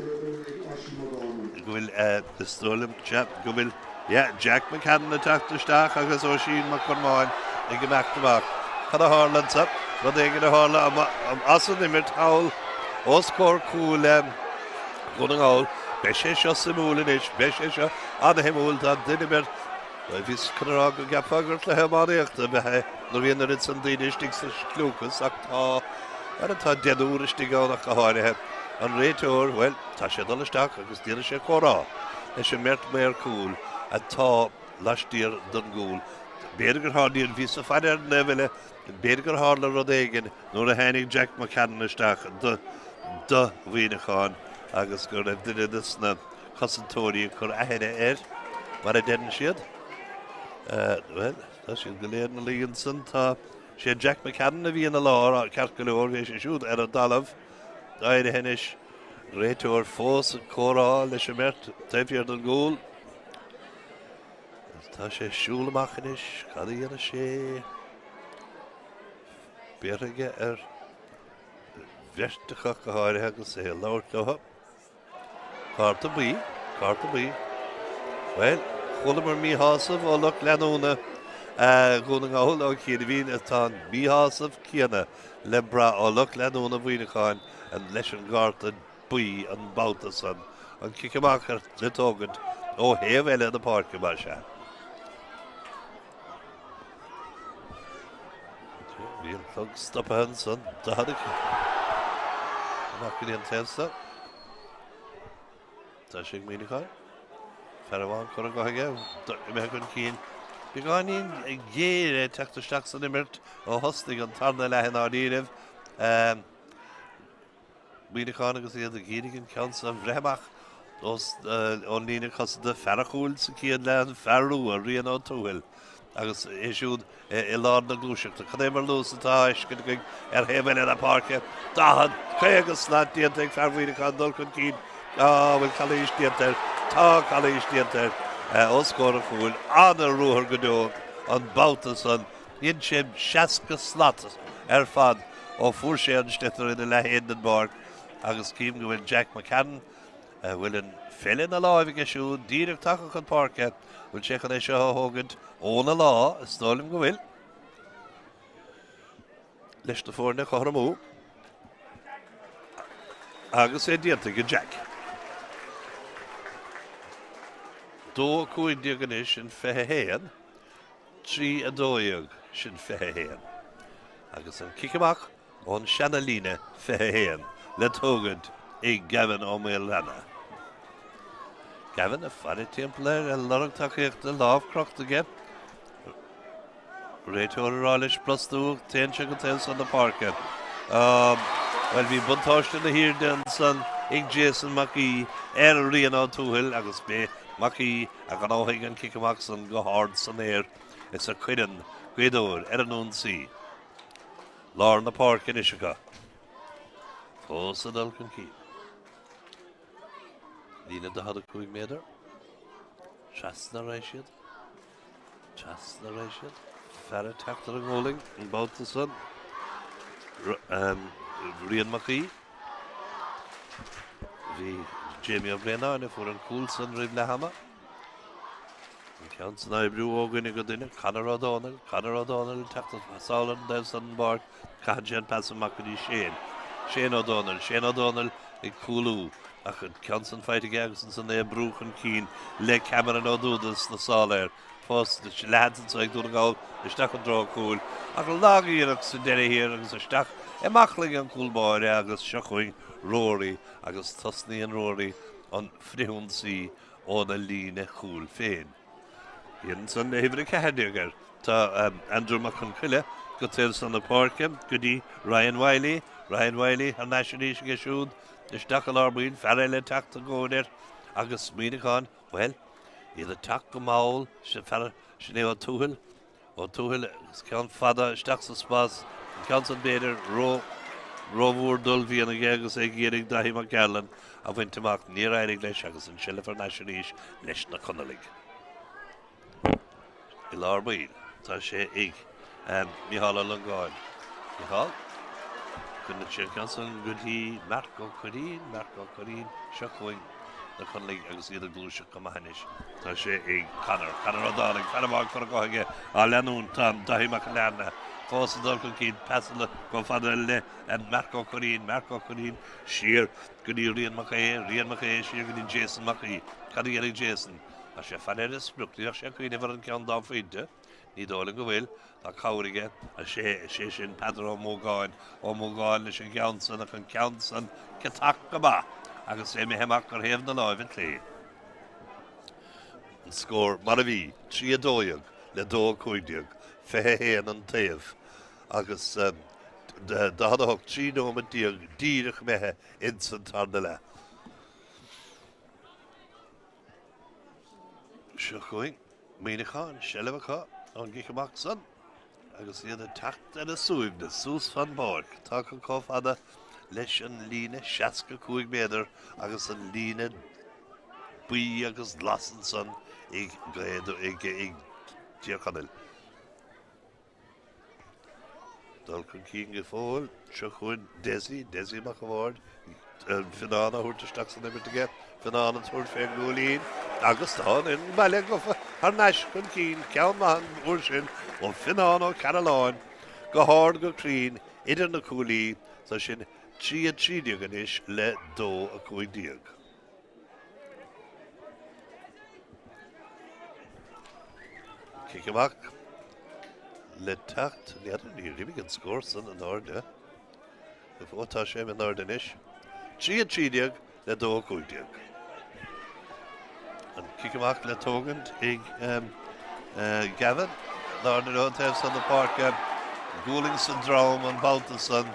go bhfuil, is dóigh liom, sea, go bhfuil Yeah, Jack McCann ag teacht isteach agus Oisín Mac Cormáin ag imeacht amach. Cad a tharla anso? Rud éigin a tharla as an imirt thall os comhair cúil Dhún na nGall. Beidh sé seo suimiúil anois. Beidh sé seo an-shuimiúil. Tá duine ar. Bhuel, bhíos chun a rá go gceapfá gur cluiche iománaíochta ab ea é nuair a bhí an oiread san daoine istigh sa scliúchas ach tá, bhuel, tá deichniúr istigh ann ach go háirithe. An réiteoir, bhuel, tá sé ag dul isteach agus déanfaidh sé comhrá leis an mbeirt maor cúil atá laistiar den gcúl. B'fhéidir gur tharla, bhíos ag faire ar an dtaobh eile, b'fhéidir gur tharla rud éigin nuair a tháinig Jack McCann isteach do do Mhuineachán agus go raibh duine de na cosantóirí ag cur aithne air, mar a deireann siad. Bhuel, tá siad go léir ina luí ansan. Tá sé Jack McCann a bhí ina lár, ceart go leor, bhí sé siúd ar an dtalamh. Éirithe anois, réiteoir fós ag comhrá leis an mbeirt taobh thiar den gcúl. Tá sé ag siúl amach anois, cad a dhéanfaidh sé? Béartha aige ar bheirt acu go háirithe agus é ag labhairt leo. Cárta buí, cárta buí. Bhuel, chualamar míshásamh ó lucht leanúna Dhún na nGall ó chianaibhín is tá an míshásamh céanna le brath ó lucht leanúna Mhuineacháin leis an gcárta buí an babhta san. An cic amach le tógaint ó thaobh eile na páirce mar sea. Bhí an clog stoptha ansan, 40 amach go dtí an taobh seo. Tá sé ag Muineachán. Fear amháin curtha go aige, imithe chun cinn. Beagáinín géire ag teacht isteach san imirt ó thosnaigh an tarna leath i ndáiríribh. Muineachán agus iad ag iarraidh an ceann seo a bhreith amach ón líne cosanta. Fear an chúil sa chéad leath, an fear rua, Rian Ó Tuathail, agus é siúd i lár na gluaiseachta. Cad é mar luas atá á fheiscint againn ar thaobh eile na páirce? 40, 50 slat déanta ag fear Mhuineacháin dul chun cinn. Á, bhfuil calaois déanta air? Tá calaois déanta air os comhair an chúil. An-ruathar go deo an babhta san. Dhein sé 60 slat ar fad ó fuair sé an sliotar ina leath féin den bpáirc agus cím go bhfuil Jack McCann, a bhfuil an pheil ina láimh aige siúd, díreach tagtha chun páirce. Bhfuil sé chun é seo a thógaint óna lá? Is dóigh liom go bhfuil. Leis na foirne a chothromú. Agus é déanta ag Jack. 2-15 anois in 21. 3, 12, sin 21. Agus an cic amach ón seana-líne 21 le tógaint ag Gavin Ó Maolanna. Gavin ag faire timpeall air ag lorg tacaíochta, lámh crochta aige. Réiteoir ag rá leis brostú, téann sé go taobh san na páirce. Bhuel, bhí buntáiste na hairde ansan ag Jason Mac Aoidh ar Rian Ó Tuathail agus b'é Mac Aoidh a ghnóthaigh an cic amach san go hard san aer is a cuireann Gaoth Dobhair ar an ionsaí. Lár na páirce anois acu. Fós ag dul chun cinn. Líne 45 méadar. Trasna a raghaidh siad. Trasna a raghaidh siad. Fear ag teacht ar an ngualainn an babhta san. Rian Mac Aoidh. Bhí Jamie Ó Braonáin a fuair an cúl san roimh leath ama. An ceann san á oibriú ó dhuine go duine, Conor Ó Dónaill, Conor Ó Dónaill ag teacht sall ar an dtaobh san den bpáirc, caitheann sé an pas amach go dtí Shane, Shane Ó Dónaill, Shane Ó Dónaill ag cúlú ach an ceann san faighte aige agus ansan é ag brú chun cinn le Cameron Ó Dúda sna sála air. Fós leathanta anso ag Dún na nGall isteach i dtreo an chúil ach lag-iarracht sa deireadh thiar agus isteach i mbaclainn an chúl báire agus seo chugainn Rory agus tosnaíonn Rory an frithionsaí óna líne chúil féin. Iad ansan le huimhir 14 air tá Andrew Mac Con Coille go taobh san na páirce go dtí Ryan Wylie, Ryan Wylie thar n-ais arís aige siúd isteach i lár baill, fear eile ag teacht i gcóir air agus Muineachán Bhuel, iad ag teacht go mall, sin fear, sin é Ó Tuathail, Ó Tuathail agus ceann fada isteach sa spás, an ceann san b'fhéidir ró, rómhór d'uaillmhian aige agus é ag iarraidh Daithí Mac Gearlain a bhaint amach, níor éirigh leis agus an tseilbh thar n-ais arís leis na Conallaigh. I lár baill, tá sé ag Micheál Ó Longáin. Micheál, cuireann sé an ceann san go dtí Marc Ó Curraoin, Marc Ó Curraoin, seo chugainn na Conallaigh agus iad ag gluaiseacht go maith anois. Tá sé ag Conor, Conor Ó Dálaigh, fear amháin curtha go aige á leanúint, tá Daithí Mac Lerna fós ag dul chun cinn, pasanna chomh fada le Marc Ó Curraoin, Marc Ó Curraoin siar go dtí Rian Mac Aodha, Rian Mac Aodha siar go dtí Jason Mac Aoidh. Cad a dhéanfaidh Jason? Tá sé ag faire ar an sprioc, ní bheadh sé ag cuimhneamh ar an gceann dá phointe. Ní dóigh liom go bhfuil. Tá cabhair aige. Is é sin Peadar Ó Mógáin. Ó Mógáin leis an gceann san ach an ceann san ciotach go maith agus é imithe amach ar thaobh na láimhe clé. An scór mar a bhí, 3 12 le 2 15, 21 an taobh agus 48, 13 nóiméad díreach imithe ins an tarna leath. Seo chugainn Muineachán, seilbh acu ón gcic amach san agus iad ag teacht ar a suaimhneas suas fan bpáirc. Tagtha chomh fada leis an líne 65 méadar agus an líne buí agus glas ansan ag Tír Chonaill. Dul chun cinn go fóill. Seo chugainn Dessie, Dessie Mac a' Bhaird, Fionnán á thabhairt isteach san imirt aige, Fionnán ag tabhairt fén gcúilín agus tá an fhoireann baile gafa thar n-ais chun cinn, ceann maith an uair sin ó Fionnán Ó Cearalláin, go hard go cruinn idir na cuaillí, so sin 3 13 anois le 2 15. Cic amach le teacht. N'fheadar, níor imigh an scór san in airde. Ó tá sé in airde anois. 3 13 le 2 15. An cic amach le tógaint ag Gavin. In airde an taobh san na páirce. Gualainn sa drom an babhta san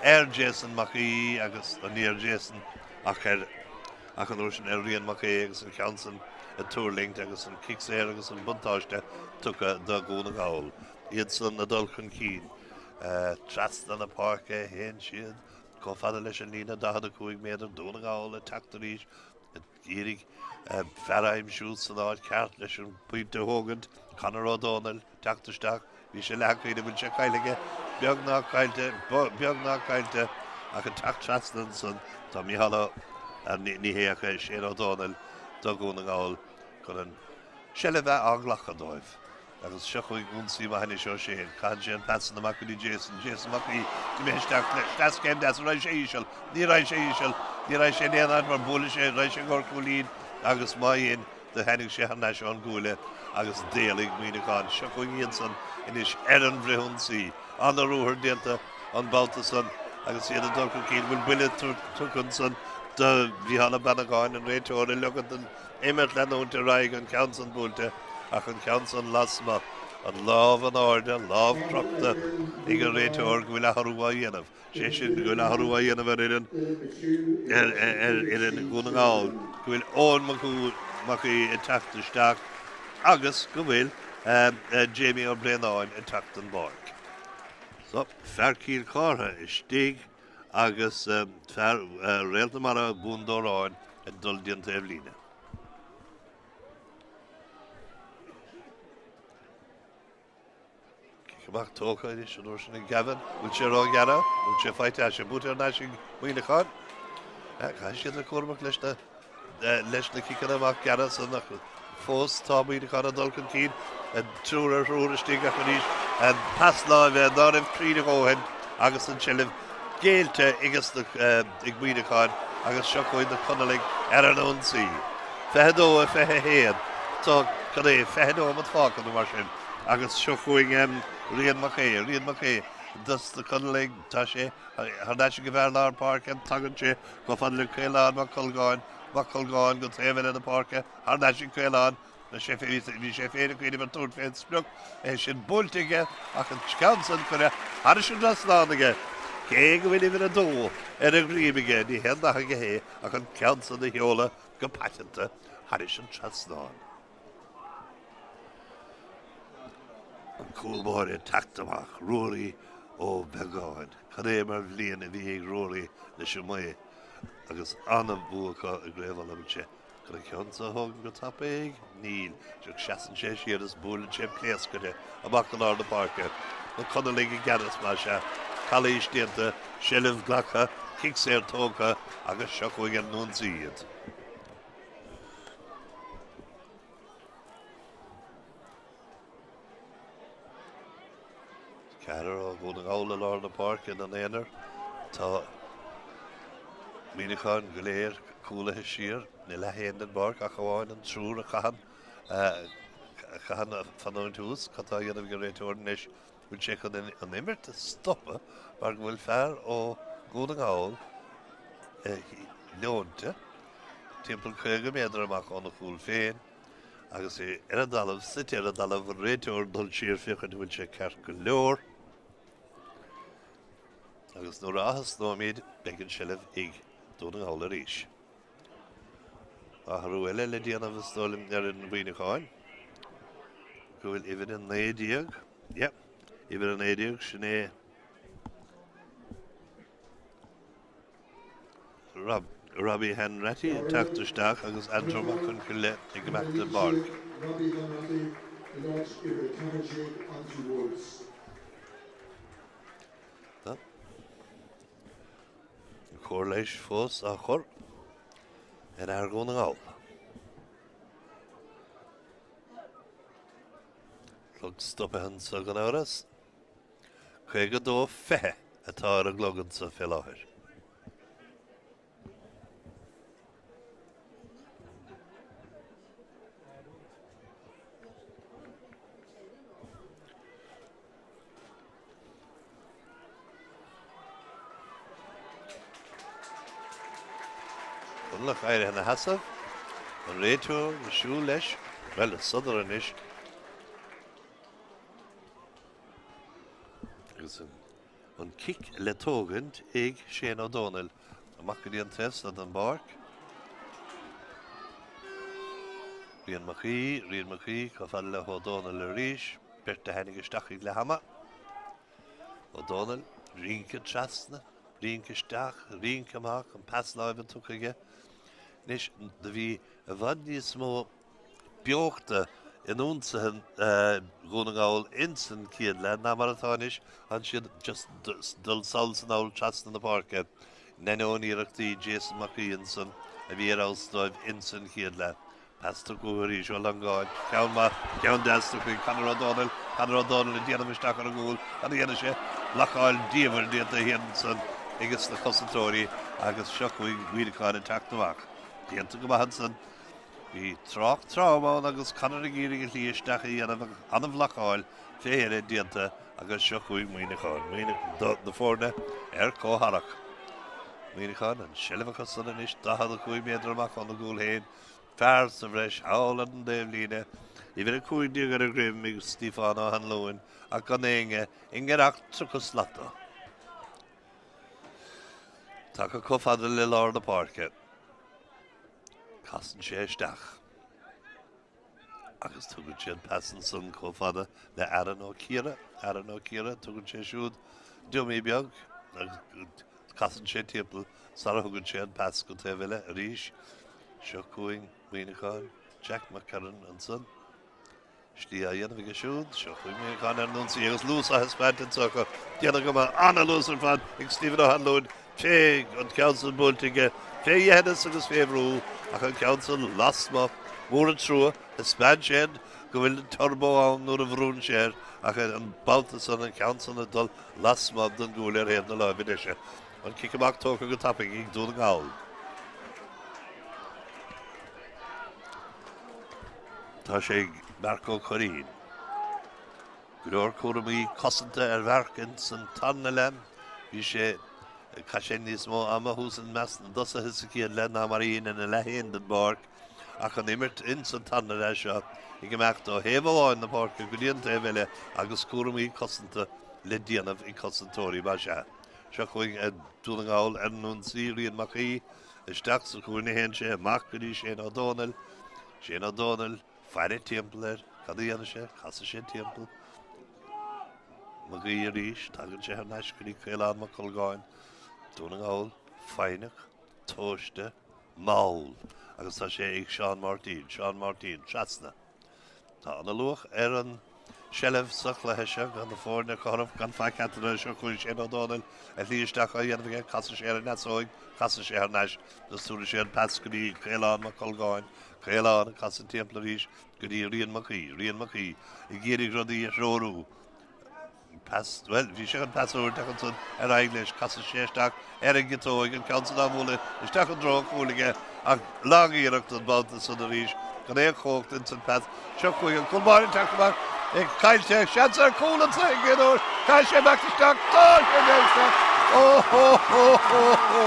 ar Jason Mac Aoidh agus ní ar Jason ach ar ach an uair sin ar Rian Mac Aodha agus an ceann san ag tuirlingt agus an cic saor agus an buntáiste tugtha do Dhún na nGall. Iad san ag dul chun cinn. Trasna na páirce a théann siad chomh fada leis an líne 45 méadar. Dún na nGall ag teacht arís ag iarraidh fear a aimsiú san áit cheart leis an bpointe a thógaint. Conor Ó Dónaill. Teacht isteach, bhí sé leath an bhfuil sé caillte aige, beagnach caillte, beagnach caillte, ach ag teacht trasna ansan tá Micheál Ó, ní hé ach Shane Ó Dónaill do Dhún na nGall chun an seilbh a bheith á glacadh dóibh. Agus seo chugainn ionsaí maith anois ó Shane. Caitheann sé an pas san amach go dtí Jason. Jason Mac Aoidh imithe isteach le deascéim deas. An raghaidh sé íseal? Ní raghaidh sé íseal. Ní raghaidh sé in aon áit mar buaileann sé, raghaidh sé i gcomhair cúilín agus má dhein, Do tháinig sé thar n-ais ón gcuaille agus d'éalaigh Muineachán. Seo chugainn iadsan anois ar an bhfrithionsaí. Ana-ruathar déanta an babhta san agus iad ag dul chun cinn. Bhfuil buille tugtha ansan do Mhícheál Ó Beannagáin, an réiteoir a ligeann don imirt leanúint ar aghaidh, an ceann san buailte ach an ceann san lasmuigh. An lámh in airde, lámh crochta ag an réiteoir go bhfuil athrú á dhéanamh. sé sin go bhfuil athrú á dhéanamh ar fhoireann ar fhoireann Dhún na nGall, go bhfuil Eoin Mac Aoidh ag teacht isteach agus go bhfuil Jamie Ó Braonáin ag teacht den bpáirc. So, fear Chill Chártha istigh agus fear Réalt na Mara Dhún Dóráin ag dul dtí an taobhlíne. Cic amach tógtha anois an uair sin ag Gavin. Bhfuil sé róghearr? Bhfuil sé faighte? Tá sé buaite thar n-ais ag Muineachán. Caithfidh siad a bheith cúramach leis na leis na ciceanna amach gearra san ach fós tá Muineachán ag dul chun cinn. Triúr ar thriúr istigh ach arís pas láimhe ná raibh cruinn a dhóthain agus an tseilbh géillte ag Muineachán agus seo chugainn na Conallaigh ar an ionsaí. 22 21. Tá cad é 20 nóiméad fágtha nó mar sin agus seo chugainn Rian Mac Aodha, Rian Mac Aodha dos na Conallaigh. Tá sé thar n-ais ag an bhfear lár páirce, tagann sé chomh fada le Caolán Mac Colgáin, Mac Colgáin go taobh eile na páirce, thar n-ais ag Caolán. Bhí sé féin ag cuimhneamh ar tabhairt fén sprioc, é sin buailte aige ach an ceann san curtha thairis an dtrasnán aige. Cé go bhfuil uimhir a dó ar a dhroim aige, ní haon nath aige é ach an ceann san a sheoladh go paiteanta thairis an trasnán. An cúl báire ag teacht amach, Ruairí Ó Beagáin. Cad é mar bhliain a bhí ag Ruairí leis an nGaoth agus an-bhua acu i gCraobh Uladh ansin. Chun an ceann seo a thógaint go tapaidh? Níl. Ach seasann sé siar is buaileann sé pléascaire amach go lár na páirce. Na Conallaigh i gceannas, más ea. Calaois déanta, seilbh glactha, cic saor tógtha agus seo chugainn ar an ionsaí iad. Ceathrar ó Dhún na nGall i lár na páirce ina n-aonar. Tá Muineachán go léir cúlaithe siar ina leath féin den bpáirc ach amháin an triúr a chaitheann. Caithfidh fanúint thuas. Cad tá á dhéanamh ag an réiteoir anois? Bhfuil sé chun an imirt a stopadh mar go bhfuil fear ó Dhún na nGall leonta timpeall 50 méadar amach óna chúl féin agus é ar an dtalamh, suite ar an dtalamh, an réiteoir ag dul siar féachaint an bhfuil sé ceart go leor. Agus nuair a athosnóimid beidh an seilbh ag Dún na nGall arís. Athrú eile le déanamh is dóigh liom ar fhoireann Mhuineacháin go bhfuil uimhir 19, yeah, uimhir 19, sin é Rob, Robbie Hanratty ag teacht isteach agus Andrew Mac Con Coille ag imeacht den bpáirc. Robbie Hanratty in áit uimhir 14, Andrew Woods. Tá an cóir leighis fós á chur ar fhear Dhún na nGall. Clog stoptha anso gan amhras. 52 20 atá ar an gclog anso fé láthair. Conallach éirithe ina sheasamh, an réiteoir ag siúl leis, bhuel, ag sodar anois. Agus an cic le tógaint ag Shane Ó Dónaill amach go dtí an taobh so den bpáirc. Rian Mac Aoidh, Rian Mac Aoidh, chomh fada le hÓ Dónaill arís, beirt a tháinig isteach ag leath ama. Ó Dónaill, rince trasna, rince isteach, rince amach, an pas láimhe tugtha aige. Anois, do bhí i bhfad níos mó beochta in ionsaithe Dhún na nGall ins an chéad leath ná mar atá anois, tá siad just dul sall is anall trasna na páirce, in ainneoin iarrachtaí Jason Mac Aoidh ansan a bhí ar fheabhas dóibh ins an chéad leath. Pas tugtha uathu arís Ó Longáin, ceann maith, ceann deas tugtha ag Conor Ó Dónaill, Conor Ó Dónaill ag déanamh isteach ar an gcúl, cad a dhéanfaidh sé? Blocáil diamhair déanta thiar ansan ages na cosantóirí agus seo chugainn Muineachán ag teacht amach. Déanta go maith ansan. Bhí trácht trom ann agus Conor ag iarraidh a shlí isteach a dhéanamh ach an-bhlocáil fé dheireadh déanta agus seo chugainn Muineachán. Na foirne ar comhtharrac. Muineachán, an seilbh acu san anois 45 méadar amach óna gcúl féin. Fear sa bhreis thall ar an dtaobhlíne. Uimhir 15 ar a dhroim ag Stiofán Ó hAnluain ach gan éinne i ngiorracht 30 slat dó. Tagtha chomh fada le lár na páirce. Casann sé isteach agus tugann sé an pas ansan chomh fada le Aaron Ó Ciara. Aaron Ó Ciara, tugann sé siúd dummy beag agus casann sé timpeall sara thugann sé an pas go taobh eile arís. Seo chugainn Muineachán, Jack McCarron ansan. Slí á dhéanamh aige siúd. Seo chugainn Muineachán ar an ionsaí agus luas á thaispeáint anseo acu. Déanamh go maith. An-luas ar fad ag Stephen Ó hAnluain. Fé an ceann san buailte aige. Fé dheithneas agus fé bhrú ach an ceann san lasmuigh. Mór an trua. Thaispeáin sé go bhfuil an turbo ann nuair a bhrúnn sé air ach an babhta san an ceann san ag dul lasmuigh den gcúl ar thaobh na láimhe deise. An cic amach tógtha go tapaidh ag Dún na nGall. Tá sé ag Marc Ó Curraoin. Go leor cúraimí cosanta ar Mharc ins an tarna leath. Bhí sé, chaith sé níos mó ama thuas i measc na dtosaithe sa chéad leath ná mar a dhein ina leath féin den bpáirc ach an imirt ins an tarna leath seo ag imeacht ó thaobh amháin na páirce go dtí an taobh eile agus cúraimí cosanta le déanamh ag cosantóirí mar sea. Seo chugainn Dún na nGall ar an ionsaí, Rian Mac Aoidh isteach sa chúinne a théann sé, amach go dtí Shane Ó Dónaill. Shane Ó Dónaill, faire timpeall air. Cad a dhéanfaidh sé? Casfaidh sé timpeall. Mac Aoidh arís, tagann sé thar n-ais go dtí Caolán Mac Colgáin. Dún na nGall, foighneach, tomhaiste, mall. Agus tá sé ag Seán Máirtín. Seán Máirtín, trasna. Tá ana-luach ar an seilbh sa chluiche seo gan na foirne cothrom gan faic eatarthu. Seo chugainn Shane Ó Dónaill, a shlí isteach á dhéanamh aige. Casfaidh sé ar an fheasóig, casfaidh sé thar n-ais agus tabharfaidh sé an pas go dtí Caolán Mac Colgáin. Caolán ag casadh timpeall arís go dtí Rian Mac Aoidh. Rian Mac Aoidh ag iarraidh rudaí a threorú. Pas, bhuel, bhí sé chun pas a thabhairt ach ansan ar aghaidh leis, casann sé isteach ar an gciotóig, an ceann san á bhualadh isteach i dtreo an chúil aige ach lag-iarracht an babhta san arís. Gan aon chumhacht ins an phas. Seo chugainn an cúl báire ag teacht amach. É caillte. Seans ar chúl anso ag Gaoth Dobhair. Caithfidh sé imeacht isteach. Tá sé imithe isteach. Ó hó hó hó hó!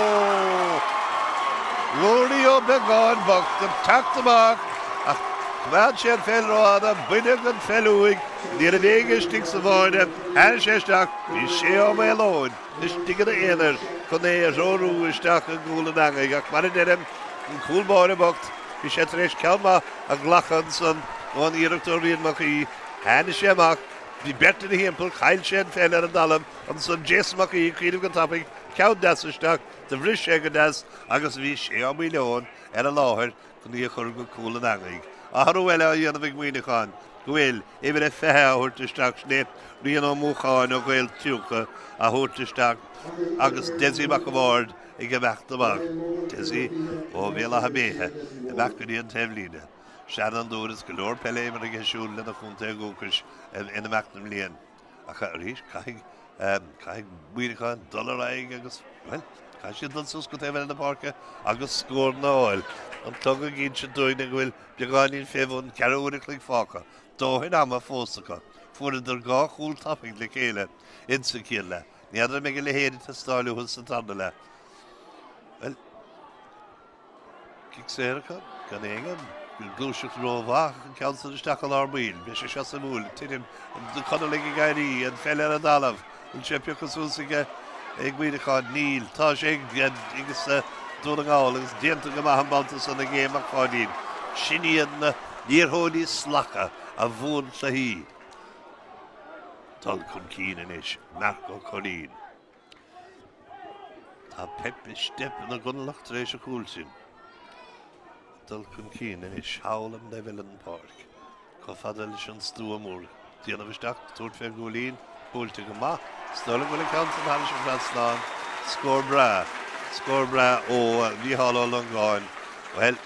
Ruairí Ó Beagáin bocht ag teacht amach ach choimeád sé an pheil rófhada. Baineadh an pheil uaidh. Ní raibh éinne istigh sa bháire. Tháinig sé isteach. Bhí Shay Ó Maoileoin istigh ina aonar chun é a threorú isteach i gcúl an eangaigh ach mar a deirim, an cúl báire bocht, Bhí sé tar éis ceann maith a ghlacadh ansan ón iarracht ó Rian Mac Aoidh. Tháinig sé amach. Bhí beirt ina thimpeall. Chaill sé an pheil ar an dtalamh ansan. Jason Mac Aoidh, cuimhnigh go tapaidh, ceann deas isteach. Do bhris sé go deas agus bhí Shay Ó Maoileoin ar an láthair chun í a chur go cúl an eangaigh. Athrú eile á dhéanamh ag Muineachán go bhfuil uimhir a 20 á thabhairt isteach, sin é Rian Ó Múcháin ó Ghaeil 30 á thabhairt isteach agus Dessie Mac a' Bhaird ag imeacht amach. Dessie ó Bhéal Átha Béithe, imeacht go dtí an taobhlíne. Seanfhondúir is go leor peile imeartha aige siúd lena chontae dhúchais in imeacht na mblian. Ach arís, caithfidh, caithfidh Muineachán dul ar aghaidh agus, bhuel, caithfidh siad dul suas go taobh eile na páirce agus scóranna a fháil. An clog ag insint dúinne go bhfuil beagáinín fé bhun ceathrú uair a chloig fágtha. Dóthain ama fós acu. Fuaireadar dhá chúl tapaidh le chéile insa chéad leath. Ní fheadar an mbeidh a leithéid ag teastáil uathu sa tarna leath. Bhuel, cic saor acu, gan éinne, gluaiseacht rómhaith, an ceann san isteach i lár baill. Beidh sé seo suimiúil, titim na Conallaigh ag éirí, an pheil ar an dtalamh, bhfuil sé pioctha suas aige ag Muineachán? Níl. Tá sé ag agus Dún na nGall agus déanta go maith an babhta san ag Aodh Mac Pháidín. Sin iad na liathróidí slactha a bhuann cluichí. Dul chun cinn anois, Marc Ó Curraoin. Tá pep i steip na gConallach tar éis an chúil sin. Dul chun cinn anois, thall an taobh eile den pháirc. Chomh fada leis an stua mór. Déanamh isteach, tabhairt fén gcúilín, buailte go maith. Is dóigh liom go bhfuil an ceann san thairis an trasnán. Scór breá. Scór breá ó Mhícheál Ó Longáin. Bhuel,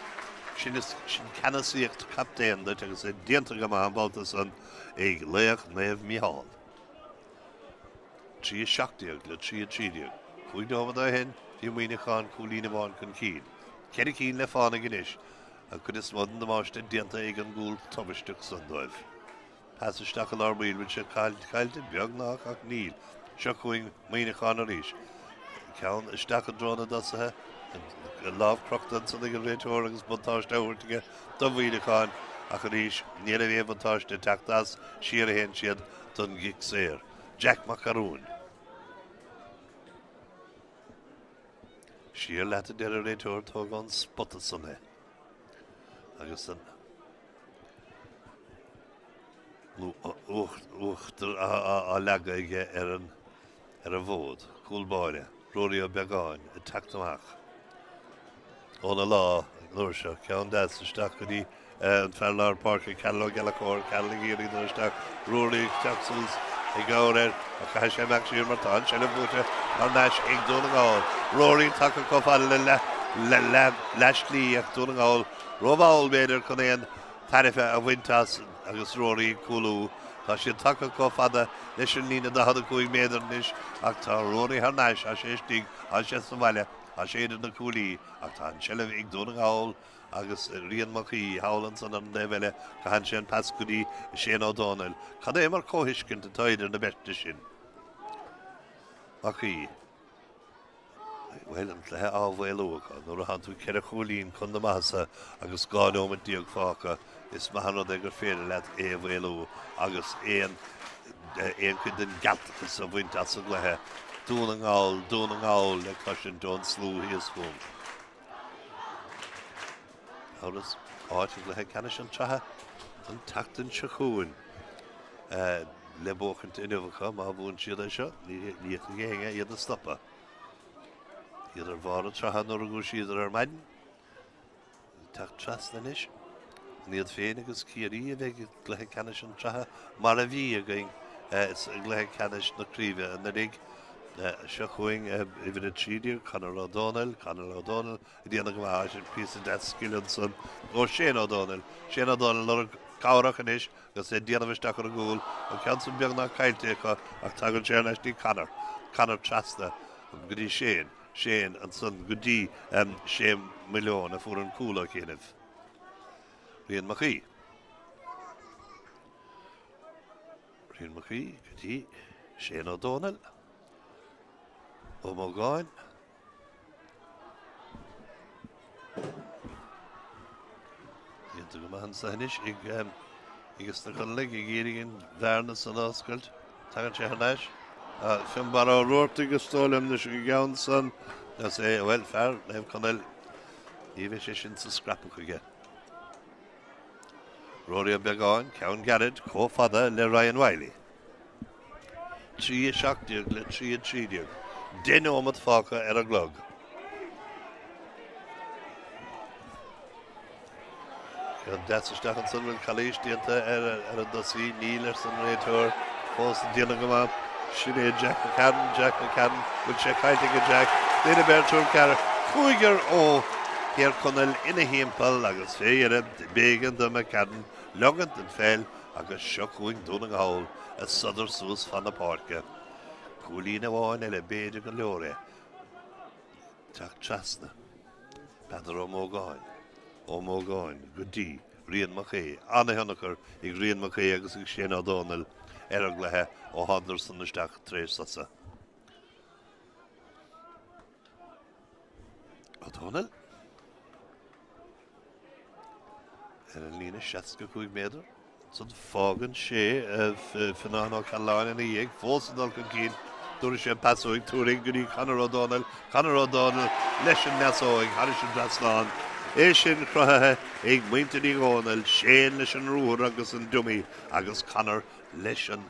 sin, sin ceannasaíocht captaen duit agus é déanta go maith an babhta san. ag laoch Naomh Mícheál. 3 17 le 3 13. 5 nóiméad ó shin, bhí Muineachán cúilín amháin chun cinn. Ceithre cinn le fánaidh anois, an chuid is mó den damáiste déanta ag an gcúl tubaisteach san dóibh. Pas isteach i lár baill, bhfuil sé caillte? Beagnach, ach níl. Seo chugainn Muineachán arís. Ceann isteach i dtreo na dtosaithe, lámh crochta ansan ag an réiteoir agus buntáiste á thabhairt aige do Mhuineachán ach arís ní raibh aon bhuntáiste ag teacht as, siar a théann siad don gcic saor. Jack Mac Cearúin. Siar leat a deir an réiteoir, tóg ón spota san é. Agus an uachtar á leagadh aige ar an ar an bhfód, cúl báire, Ruairí Ó Beagáin ag teacht amach óna lá an uair seo, ceann deas isteach go dtí an fear lár páirce, Karl Ó Gallchóir, Karl ag iarraidh dul isteach, Ruairí ag teacht suas ag gabhair air ach caithfidh sé imeacht siar mar tá an seilbh buaite thar n-ais ag Dún na nGall. Ruairí tagtha chomh fada le leath slí ach Dún na nGall rómhall b'fhéidir chun aon tairbhe a bhaint as agus Ruairí ag cúlú. Tá siad tagtha chomh fada leis an líne 45 méadar anois ach tá Ruairí thar n-ais, tá sé istigh, tá sé sa bhaile, tá sé idir na cuaillí ach tá an tseilbh ag Dún na nGall agus Rian Mac Aoidh thall ansan ar an dtaobh eile, caitheann sé an pas go dtí Shane Ó Dónaill. Cad é mar chomhthuiscint atá idir na beirte sin? Mac Aoidh. Bhuel, an cluiche á mhaolú acu. Nuair atánn tú ceithre chúilín chun na maitheasa agus 12 nóimeat fágtha, is maith an rud é gur féidir leat é a mhaolú agus aon aon chuid den ghealtachas a bhaint as an gcluiche. Dún na nGall, Dún na nGall le cloisint ón slua thíos fúm. Amhras, áit i gcluiche ceannais an tsraithe an tseachtain seo chugainn le buachaint inniu acu. Má bhuann siad é seo, ní fhéadfaidh éinne iad a stopadh. Iad ar bharr an tsraithe nuair a dhúisíodar ar maidin. Ag teacht trasna anois. An iad féin agus Ciarraí a bheidh i gcluiche ceannais an tsraithe mar a bhí againn i gcluiche ceannais na craoibhe anuraidh. Seo chugainn uimhir 13, Conor Ó Dónaill, Conor Ó Dónaill ag déanamh go maith, sin píosa deas scil ansan ó Shane Ó Dónaill. Shane Ó Dónaill lorg cabhrach anois agus é ag déanamh isteach ar an gcúl, an ceann san beagnach caillte acu ach tagann sé ar ais dtí Conor. Conor trasna go dtí Shane. Shane ansan go dtí Shane Maoileoin a fuair an cúl ó chianaibh. Rian Mac Aoidh. Rian Mac Aoidh go dtí Shane Ó Dónaill. Ó Mógáin. Déanta go maith anso anois ag ages na Conallaigh ag iarraidh an bhearna san a oscailt. Tagann sé thar n-ais. Fionnbarra Ó Ruartaigh is dóigh liom leis an gceann san. Is é, bhuel, fear Naomh Conaill, ní bheidh sé sin sa scrapbook aige. Rory Ó Beagáin, ceann gairid, chomh fada le Ryan Wylie. 3, 17 le 3, 13. 10 nóimeat fágtha ar an gclog. Ceann deas isteach ansan, bhfuil calaois déanta ar an dtosaí? Níl, arsa an réiteoir. Fós ag déanamh go maith. Sin é Jack McCann, Jack McCann, bhfuil sé caillte aige Jack? Daoine beirt tuairim ceathair, cúigear ó Thír Chonaill ina thimpeall agus fé dheireadh b'éigean do McCann leogaint den pheil agus seo chugainn Dún na nGall ag sodar suas fan na páirce. Cúilín amháin eile b'fhéidir gur leor é teacht trasna. Peadar Ó Mógáin, Ó Mógáin go dtí Rian Mac Aoidh. An-thionchar ag Rian Mac Aoidh agus ag Shane Ó Dónaill ar an gcluiche ó thánadar san isteach tar éis sosa. Ó Dónaill ar an líne 65 méadar. Ansan fágann sé Fionán Ó Caileáin ina dhiaidh, fós ag dul chun cinn. Tabharfaidh sé an pas uaidh, tabharfaidh go dtí Conor Ó Dónaill, Conor Ó Dónaill leis an ndeasóig thairis an dtrasnán. É sin cruthaithe ag muintir Uí Dhónaill, Shane leis an ruathar agus an dummy agus Conor leis an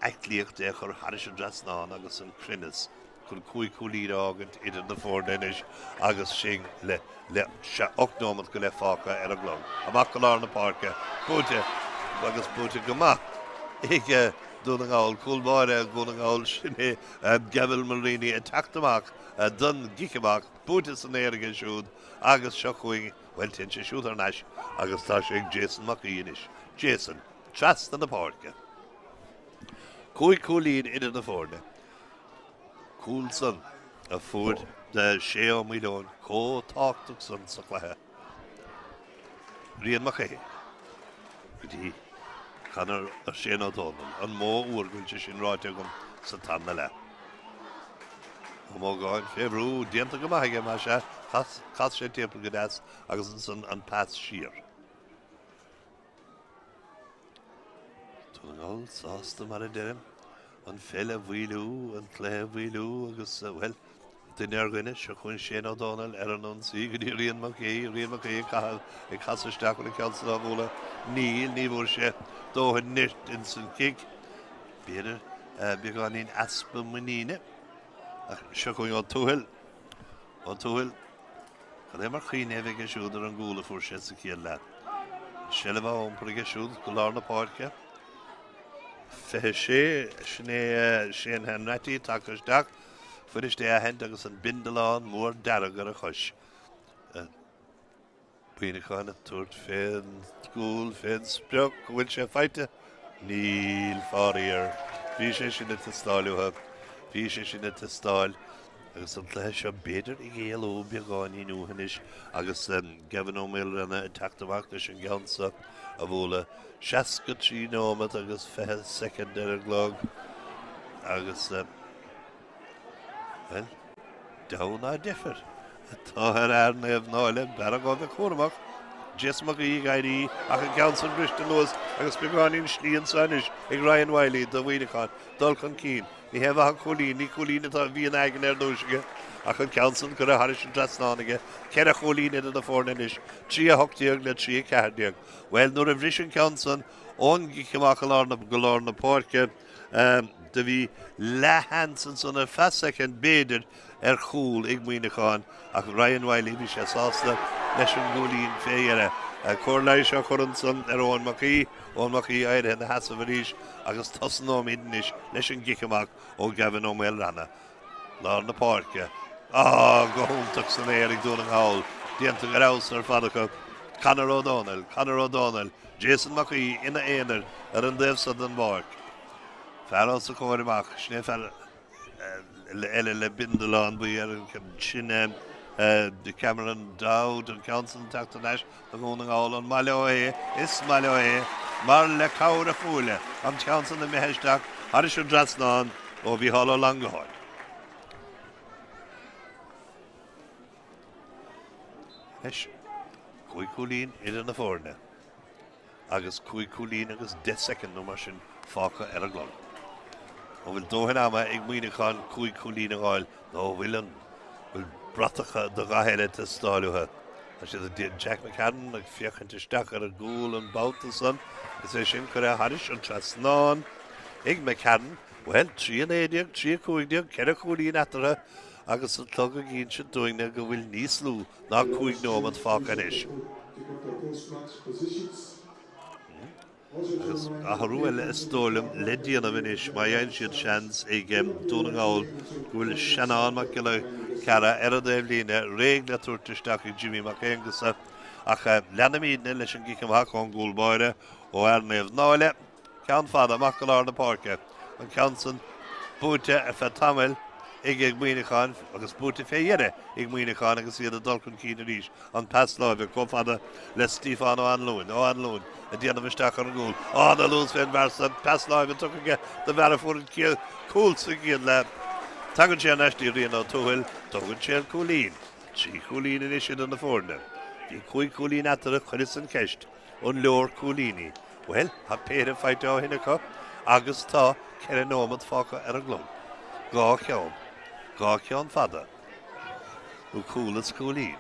aclaíocht é a chur thairis an dtrasnán agus an cruinneas. chun 5 chúilín a fhágaint idir na foirne anois agus sinn le 8 nóimeat go leith fágtha ar an gclog. Amach go lár na páirce, buaite agus buaite go maith ag Dún na nGall. Cúl báire Dhún na nGall, sin é Gavin Mulreany ag teacht amach don gcic amach, buaite san aer aige siúd agus seo chugainn, bhuel téann sé siúd thar n-ais agus tá sé ag Jason Mac Aoidh anois. Jason, trasna na páirce. 5 chúilín idir na foirne. Cúl san a fuair Shea Ó Maoileoin chomh tábhachtach san sa chluiche. Rian Mac Aodha go dtí Conor Shane Ó Dónaill, an mó uair go bhfuil sé sin ráite agam sa tarna leath. Ó Mógáin fé bhrú, déanta go maith aige, más ea, chas sé timpeall go deas agus ansan an pas siar. Dún na nGall sásta, mar a deirim, an pheil a mhoilliú, an cluiche a mhoilliú agus, bhuel, duine ar dhuine, seo chugainn Shane Ó Dónaill ar an ionsaí go dtí Rian Mac Aoidh, Rian Mac Aoidh ag caitheamh, ag casadh isteach bhfuil an ceann san á bhualadh, níl, ní bhfuair sé dóthain nirt ins an chic, b'fhéidir beagáinín easpa muiníne, ach seo chugainn Ó Tuathail, Ó Tuathail. Cad é mar chuimhne a bheidh aige siúd ar an gcúl a fuair sé sa chéad leath. An seilbh á iompar aige siúd go lár na páirce. 26, sin é Shane Hanratty tagtha isteach. Fuirist é a aithint agus an bindealán mór dearg ar a chois. Muineachán ag tabhairt fén gcúl, fén sprioc, an bhfuil sé faighte? Níl, faraor. Bhí sé sin ag teastáil uathu. Bhí sé sin ag teastáil agus an cluiche seo b'fhéidir ag éalú beagáinín uathu anois agus Gavin Ó Maolraonna ag teacht amach leis an gceann seo a bhualadh. 63 nóiméad agus 20 soicind ar an gclog agus, bhuel, Deabhadh ná deifir atá ar fhear Naomh Náille, b'fhearr dhó bheith cúramach. Jason Mac Aoidh ag éirí ach an ceann san briste anuas agus beagáinín slí anso anois ag Ryan Wylie do Mhuineachán dul chun cinn. Ní haon mhaith an cúilín, ní cúilín atá a bhí ina aigne ar dtús aige ach an ceann san curtha thairis an trasnán aige. Ceithre chúilín idir na foirne anois, 3-18 le 3-14. Bhuel, nuair a bhris an ceann san ón gcic amach go lár na páirce, Do bhí leathsheans ansan ar feadh soicind, b'fhéidir, ar chúl ag Muineachán ach Ryan Wylie, bhí sé sásta leis an gcúilín fé dheireadh. Cóir leighis á chur ansan ar Eoin Mac Aoidh, Eoin Mac Aoidh éirithe ina sheasamh arís agus tosnóimid anois leis an gcic amach ó Gavin Ó Maolrathna. Lár na páirce. Á, go hiontach san aer ag Dún na nGall. Déanta go fheabhas ar fad acu. Conor Ó Dónaill, Conor Ó Dónaill, Jason Mac Aoidh ina aonar ar an dtaobh so den bpáirc. Fear os a chomhair amach. Sin é fear eile le bindealán buí air. Sin Cameron Dowd an ceann san ag teacht thar n-ais do Dhún na nGall. An maith leo é? Is maith leo é mar le cabhair a chuaille an ceann san imithe isteach thairis an dtrasnán ó Mhícheál Ó Longáin. Anois, 5 chúilín idir na foirne. agus 5 chúilín agus 10 soicind nó mar sin fágtha ar an gclog. An bhfuil dóthain ama ag Muineachán 5 chúilín a fháil nó an bhfuil an bhfuil bratacha de dhath eile ag teastáil uathu? Tá siad ag Jack McCarron ag féachaint isteach ar an gcúl an babhta san, is é sin curtha thairis an trasnán ag McCarron. Bhuel, 3-19, 3-15, 4 chúilín eatarthu agus an clog ag insint dúinne go bhfuil níos lú ná 5 nóiméad fágtha anois. Agus athrú eile is dóigh liom le déanamh anois má fhaigheann siad seans ag Dún na nGall go bhfuil Seanán Mac Giolla Chearra ar an dtaobhlíne réidh le tabhairt isteach ag Jimmy Mac Aonghusa ach leanfaimidne leis an gcic amach ón gcúl báire ó fhear Naomh Náille. Ceann fada amach go lár na páirce, an ceann san buaite ar feadh tamaill ag ag Muineachán agus buaite fé dheireadh ag Muineachán agus iad ag dul chun cinn arís. An pas láimhe chomh fada le Stiofán Ó Anluain, Ó Anluain ag déanamh isteach ar an gcúl. Ana-luas fén bhfear san, pas láimhe tugtha aige do bhfear a fuair an chéad cúl sa gcéad leath. Tagann sé thar n-ais dtí Rian Ó Tuathail, tógann sé an cúilín. 3 chúilín anois idir na foirne. Bhí 5 chúilín eatarthu, chuireas an cheist. An leor cúilíní? Bhuel, tá péire faighte ó shin acu agus tá 4 nóiméad fágtha ar an gclog. 2 cheann. 2 cheann fada. Nó cúl is cúilín.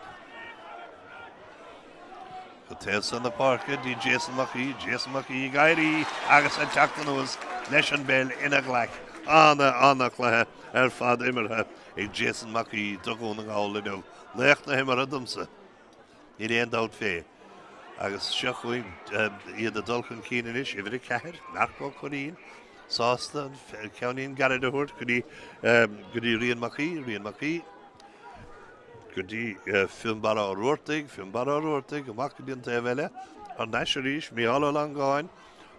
Go taobh san na páirce dtí Jason Mac Aoidh, Jason Mac Aoidh ag éirí agus ag teacht anuas leis an bpeil ina ghlaic. Ana, ana chluiche ar fad imeartha ag Jason Mac Aoidh do Dhún na nGall inniu. Laoch na himeartha domsa. Níl aon dabht fé. Agus seo chugainn iad ag dul chun cinn anois, uimhir 4, Marc Ó Curraoin, sásta an ceainnín gairid a thabhairt go dtí go dtí Rian Mac Aoidh, Rian Mac Aoidh, go dtí Fionnbarra Ó Ruartaigh, Fionnbarra Ó Ruartaigh, amach go dtí an taobh eile, thar n-ais arís, Micheál Ó Longáin,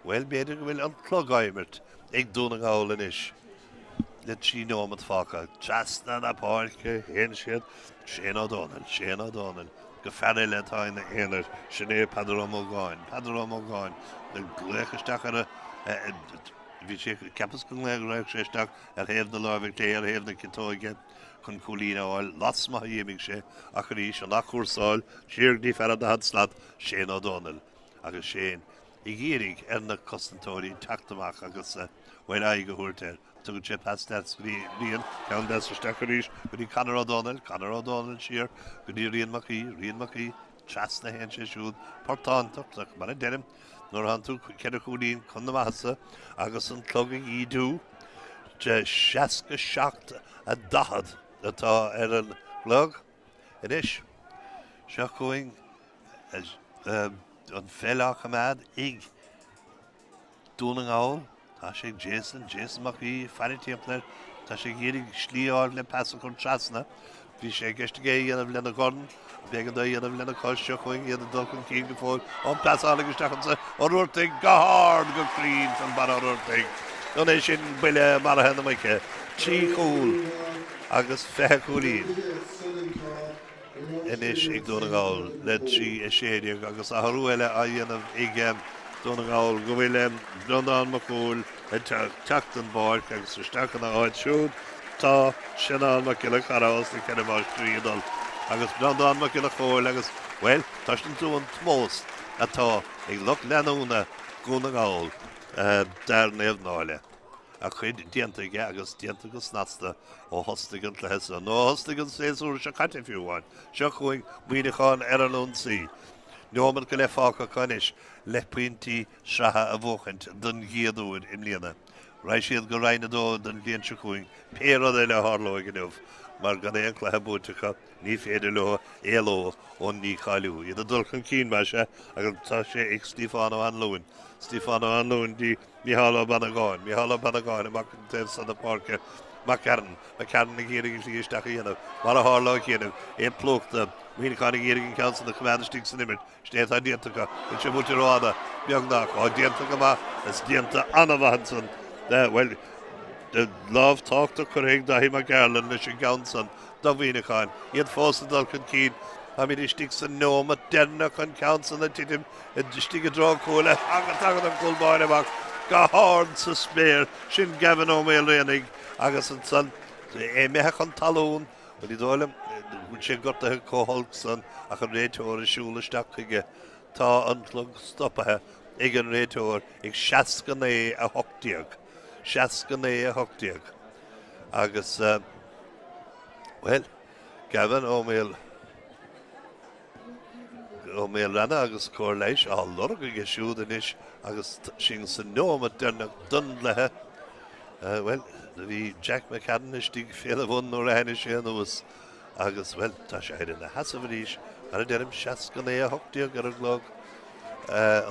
bhuel, b'fhéidir go bhfuil an clog á imirt ag Dún na nGall anois. Le 3 nóiméad fágtha, trasna na páirce, théann siad, Shane Ó Dónaill, Shane Ó Dónaill, go fear eile atá ina aonar, sin é Peadar Ó Mógáin, Peadar Ó Mógáin, ag glaoch isteach ar a, bhí sé, cheapas go nglaofadh sé isteach ar thaobh na láimhe clé, ar thaobh na ciotóige chun cúilín a fháil, lasmuigh a d'imigh sé, ach arís, an athchúrsáil, siar go dtí fear an 40 slat, Shane Ó Dónaill, agus Shane ag iarraidh ar na cosantóirí teacht amach agus, bhuel, aghaidh a thabhairt air. Tugann sé pas deas go dtí Rian, ceann deas isteach arís go dtí Conor Ó Dónaill, Conor Ó Dónaill siar go dtí Rian Mac Aoidh, Rian Mac Aoidh, trasna a théann sé siúd, portántacht ach mar a deirim, nuair a thánn tú 4 chúilín chun na maitheasa agus an clog ag ídiú de 67 a 40 atá ar an gclog anois. Seo chugainn an pheil á choimeád ag Dún na nGall, tá sé ag Jason, Jason Mac Aoidh, ag faire timpeall air, tá sé ag iarraidh slí a fháil le pas a chur trasna. Bhí sé i gceist aige é a dhéanamh lena dhorn, b'éigean dó é a dhéanamh lena chois, seo chugainn iad ag dul chun cinn go fóill. An pas álainn isteach anso, Ó Ruartaigh go hard go cruinn Fionnbarra Ó Ruartaigh. An é sin buille maraithe na muice? 3 chúl agus 20 cúilín. anois ag Dún na nGall le 3 16 agus athrú eile á dhéanamh ag Dún na nGall go bhfuil Breandán Mac Cumhaill ag teacht den bpáirc agus isteach ina áit siúd tá Seanán Mac Giolla Chearra os na Ceithre Máistrí ag dul agus Breandán Mac Giolla Chóill agus, bhuel, tuigeann tú an t-ómós atá ag lucht leanúna Dhún na Ngall d'fhear Naomh Náille. a chuid déanta aige agus déanta go snasta ó thosnaigh an cluiche seo, nó ó thosnaigh an séasúr seo caite fiú amháin. Seo chugainn Muineachán ar an ionsaí. Neomat go leith fágtha acu anois le pointí sraithe a bhuachaint don gcéad uair i mbliana. Raghaidh siad go Roinn 2 don bhliain seo chugainn, pé rud eile a tharlóidh inniu, mar gan aon chluiche buaite acu, ní féidir leo éaló ón ndícháiliú. Iad ag dul chun cinn, más ea, agus tá sé ag Stiofán Ó Anluain. Stiofán Ó Anluain dtí Micheál Ó Bannagáin, Micheál Ó Bannagáin amach an taobh san de páirce, McCarron, McCarron ag iarraidh an slí isteach a dhéanamh, mar a tharla ó chianaibh, é plúchta, Muineachán ag iarraidh an ceann san a choimeád istigh san imirt, sin é atá déanta acu, níl sé buailte rófhada, beagnach, á déanta go maith, is déanta an-mhaith ansan, bhuel, Lámh tábhachtach curtha ag Daithí Mac Gearlain leis an gceann san do Mhuineachán. Iad fós ag dul chun cinn. Táimid istigh sa neomat deireanach an ceann san ag titim istigh i dtreo an chúil agus tagann an cúl báire amach go hard sa spéir. Sin Gavin Ó Maolraonaigh agus ansan é imithe chun talún. Bhuel, ní dóigh liom go bhfuil sé gortaithe chomh holc san ach an réiteoir ag siúl isteach chuige. Tá an clog stoptha ag an réiteoir ag 69 18. 69 18. Agus, bhuel, Gavin Ó Maol, Ó Maolraonaigh agus cóir leighis á lorg aige siúd anois agus sinn sa neomat deireanach don gcluiche. Bhuel, bhí Jack McCarron istigh féna bhun nuair a tháinig sé anuas agus, bhuel, tá sé ina sheasamh arís, mar a deirim, 69 18 ar an gclog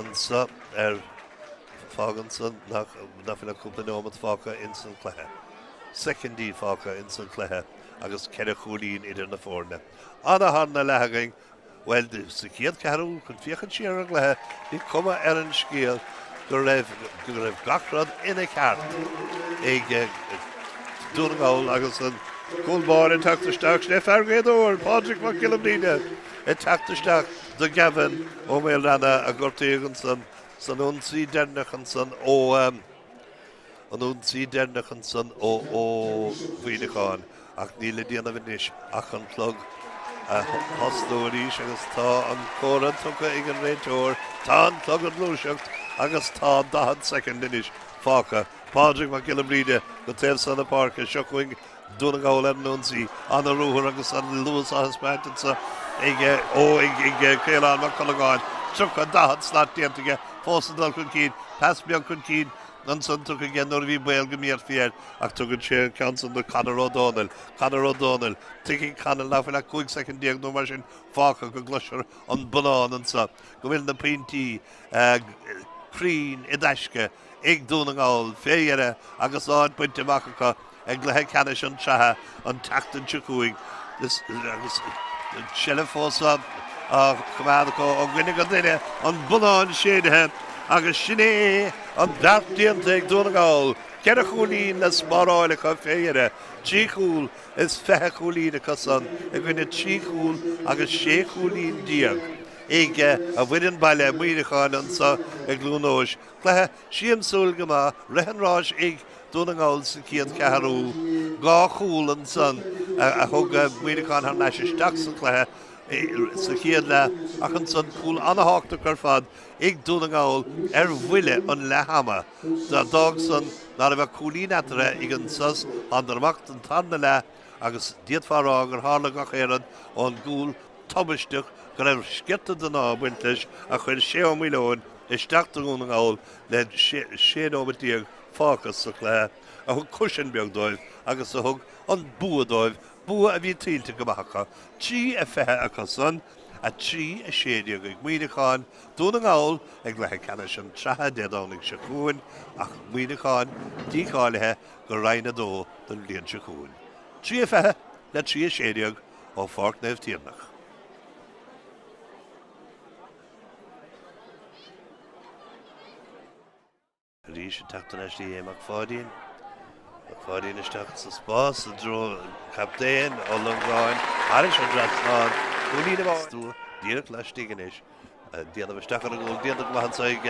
anso ar fágann san nach bhfuil ach cúpla neomat fágtha ins an chluiche. Soicindí fágtha ins an chluiche agus ceithre chúilín idir na foirne. Ana-dharna leath againn. Bhuel, sa chéad cheathrú, chun féachaint siar ar an gcluiche, bhí cuma ar an scéal go raibh go raibh gach rud ina cheart ag Dún na nGall agus an cúl báire ag teacht isteach, sin é fear Ghaoth Dobhair, Pádraig Mac Giolla Bhríde, ag teacht isteach do Gavin Ó Maolraonaigh a gortaíodh ansan san ionsaí deireanach ansan ó an ionsaí deireanach ansan ó Mhuineachán ach níl le déanamh anois ach an clog a thosnú arís agus tá an comhartha tugtha ag an réiteoir, tá an clog ag gluaiseacht agus tá 40 soicind anois fágtha. Pádraig Mac Giolla Bhríde go taobh seo na páirce, seo chugainn Dún na nGall ar an ionsaí, ana-ruathar agus an luas á thaispeáint anso ag ó ag Caolán Mac Cullagáin, 30, 40 slat déanta aige, fós ag dul chun cinn, pas beag chun cinn ansan tugtha aige nuair a bhí baol go mbéarfaí air ach tugann sé an ceann san do Conor Ó Dónaill. Conor Ó Dónaill. Tuigfidh Conor nach bhfuil ach 15 soicind nó mar sin fágtha go gcloisfear an bonnán anso go bhfuil na pointí cruinn i dtaisce ag Dún na nGall fé dheireadh agus áit bainte amach acu i gcluiche ceannais an tsraithe an tseachtain seo chugainn agus seilbh fós á choimeád acu ó dhuine go duine, an bonnán séidthe agus sin é an beart déanta ag Dún na nGall, ceithre chúilín le spáráil acu fé dheireadh, trí chúl is 20 chúilín acu san i gcoinne trí chúl agus 16 chúilín ag a bhfoireann baile, Muineachán, anso i gCluain Eois. Cluiche siamsúil go maith, rith an ráis ag Dún na nGall sa chéad cheathrú. Dhá chúl ansan a thug Muineachán thar n-ais isteach sa chluiche sa chéad leath ach ansan cúl an-thábhachtach ar fad ag Dún na nGall ar bhuille an leath ama. D'fhág san ná raibh ach cúilín eatarthu ag an sos. Thánadar amach don tarna leath agus d'fhéadfá a rá gur tharla gach aon rud ón gcúl tubaisteach go raibh sciorta den ádh ag baint leis a chuir Shea Ó Maoileoin isteach do Dhún na nGall le 16 nóiméad fágtha sa chluiche, a thug cushion beag dóibh agus a thug an bua dóibh, bua a bhí tuillte go maith acu. 3-20 acu san, 3-16 ag Muineachán, Dún na nGall i gcluiche ceannais an tsraithe Dé Domhnaigh seo chugainn ach Muineachán dícháilithe go Roinn 2 don bhliain seo chugainn. 3-20 le 3-16 ó Pháirc Naomh Tiarnach. Arís ag teacht thar n-ais Aodh Mac Pháidín. Mac Pháidín isteach sa spás i dtreo an chaptaein, Ó Longáin, thairis an dtrasnán. Cúilín amháin. Stua díreach laistigh anois. Déanamh isteach ar an gcúl. Déanta go maith anso ag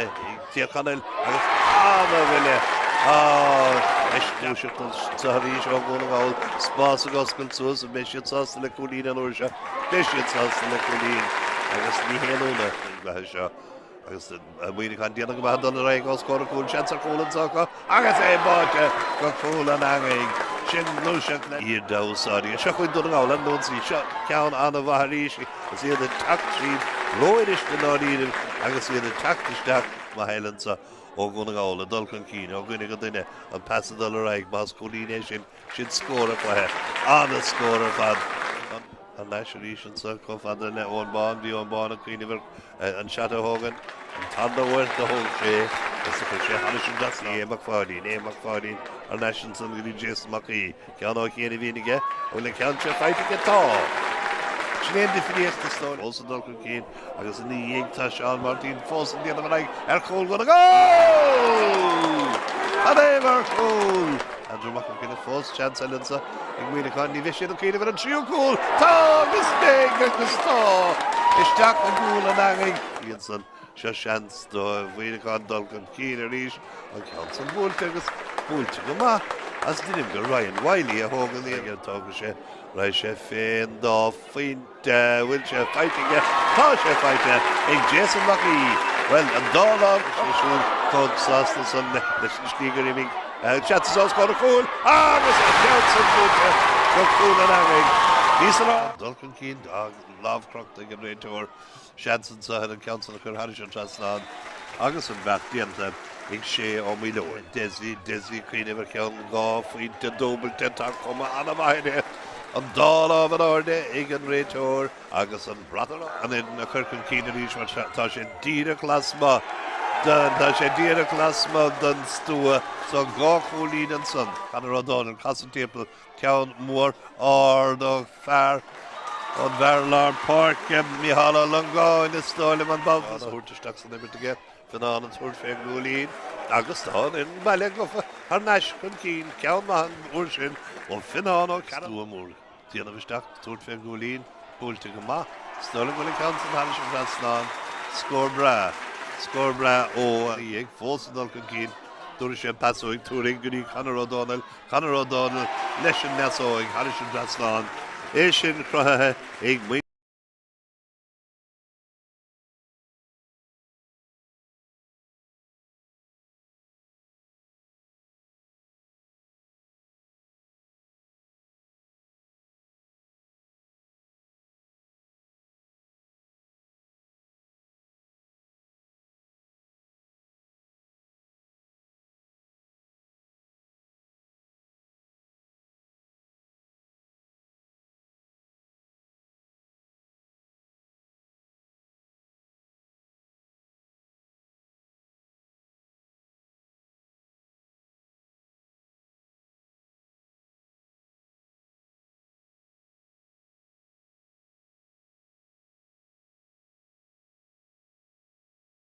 Tír Chonaill agus ana-bhuille. Anois gluaiseacht anso arís ó Dhún na nGall. Spás ag oscailt suas. An mbeidh siad sásta le cúilín an uair seo? Beidh siad sásta le cúilín agus ní haon ionadh an gcluiche seo. Agus Muineachán déanamh go maith dul ar aghaidh os comhair an chúil, seans ar chúl anso acu agus é báite go cúl an eangaigh. Sin gluaiseacht le. Iad a úsáid. Seo chugainn Dún na nGall ar an ionsaí. Seo ceann an-mhaith arís agus iad ag teacht tríd rófhuirist i ndáiríribh agus iad ag teacht isteach maith eile anso ó Dhún na nGall ag dul chun cinn ó dhuine go duine an pas ag dul ar aghaidh más cúilín é sin Sin scór an chluiche. An-scór ar fad. Thar n-ais arís anso chomh fada le Eoin Bán. Bhí Eoin Bán ag cuimhneamh ar an seat a thógaint. An tarna huair do thóg sé é agus do chuir sé thairis an dtrasnán. Aodh Mac Pháidín, Aodh Mac Pháidín thar n-ais ansan go dtí Jason Mac Aoidh. Ceann ó chian a bhíonn aige. An bhfuil an ceann seo faighte aige? Tá! Sin é an difríocht is dóigh. Fós ag dul chun cinn agus ina dhiaidh tá Seán Máirtín fós ag déanamh ar aghaidh ar chúl Dhún na nGall! Cad é mar chúl! Andrew Mac an Ghine fós, seans eile anseo ag Muineachán, ní bheidh siad ag cuimhneamh ar an tríú cúl! Tá agus beidh agus tá! Isteach i gcúl an eangaigh! Ansan, seo seans do Mhuineachán dul chun cinn arís, an ceann san buailte agus buailte go maith as deirim gur Ryan Wylie a thóg an liathróid. Tógfaidh sé, raghaidh sé fén dá phointe. Bhfuil sé faighte aige? Tá sé faighte ag Jason Mac Aoidh. Bhuel, an dá lámh sé siúd chomh sásta san leis an slí gur imigh seans os comhair an chúil agus an ceann san buailte go cúl an eangaigh. Bhí san dul chun cinn, lámh crochta ag an réiteoir. Seans anseo ar an ceann san a chur thairis an trasnán agus an beart déanta ag Shay Ó Maoileoin. Dessie, Dessie ag cuimhneamh ar cheann 2 phointe dúbailte, tá cuma an-mhaith uirthi. An dá lámh in airde ag an réiteoir agus an brat an fhoireann a chur chun cinn arís mar tá sé díreach lasmuigh den, tá sé díreach lasmuigh den stua so 2 chúilín ansan. Conor Ó Dónaill, casadh timpeall Ceann mór ard ó fear ón bhfear lár páirce, Micheál Ó Longáin, is dóigh liom an babhta a thabhairt isteach san imirt aige. Fionnán ag tabhairt fén gcúilín agus tá an fhoireann baile gafa thar n-ais chun cinn. Ceann maith an uair sin ó Fionnán Ó Cearúil. Stua mór déanamh isteach, tabhairt fén gcúilín. Buailte go maith. Is dóigh liom go bhfuil an ceann san thairis an trasnán. Scór breá. Scór breá ó ag fós ag dul chun cinn. Tabharfaidh sé an pheasóig tabharfaidh go dtí Conor Ó Dónaill. Conor Ó Dónaill leis an fheasóig thairis an trasnán. É sin cruthaithe ag muintir.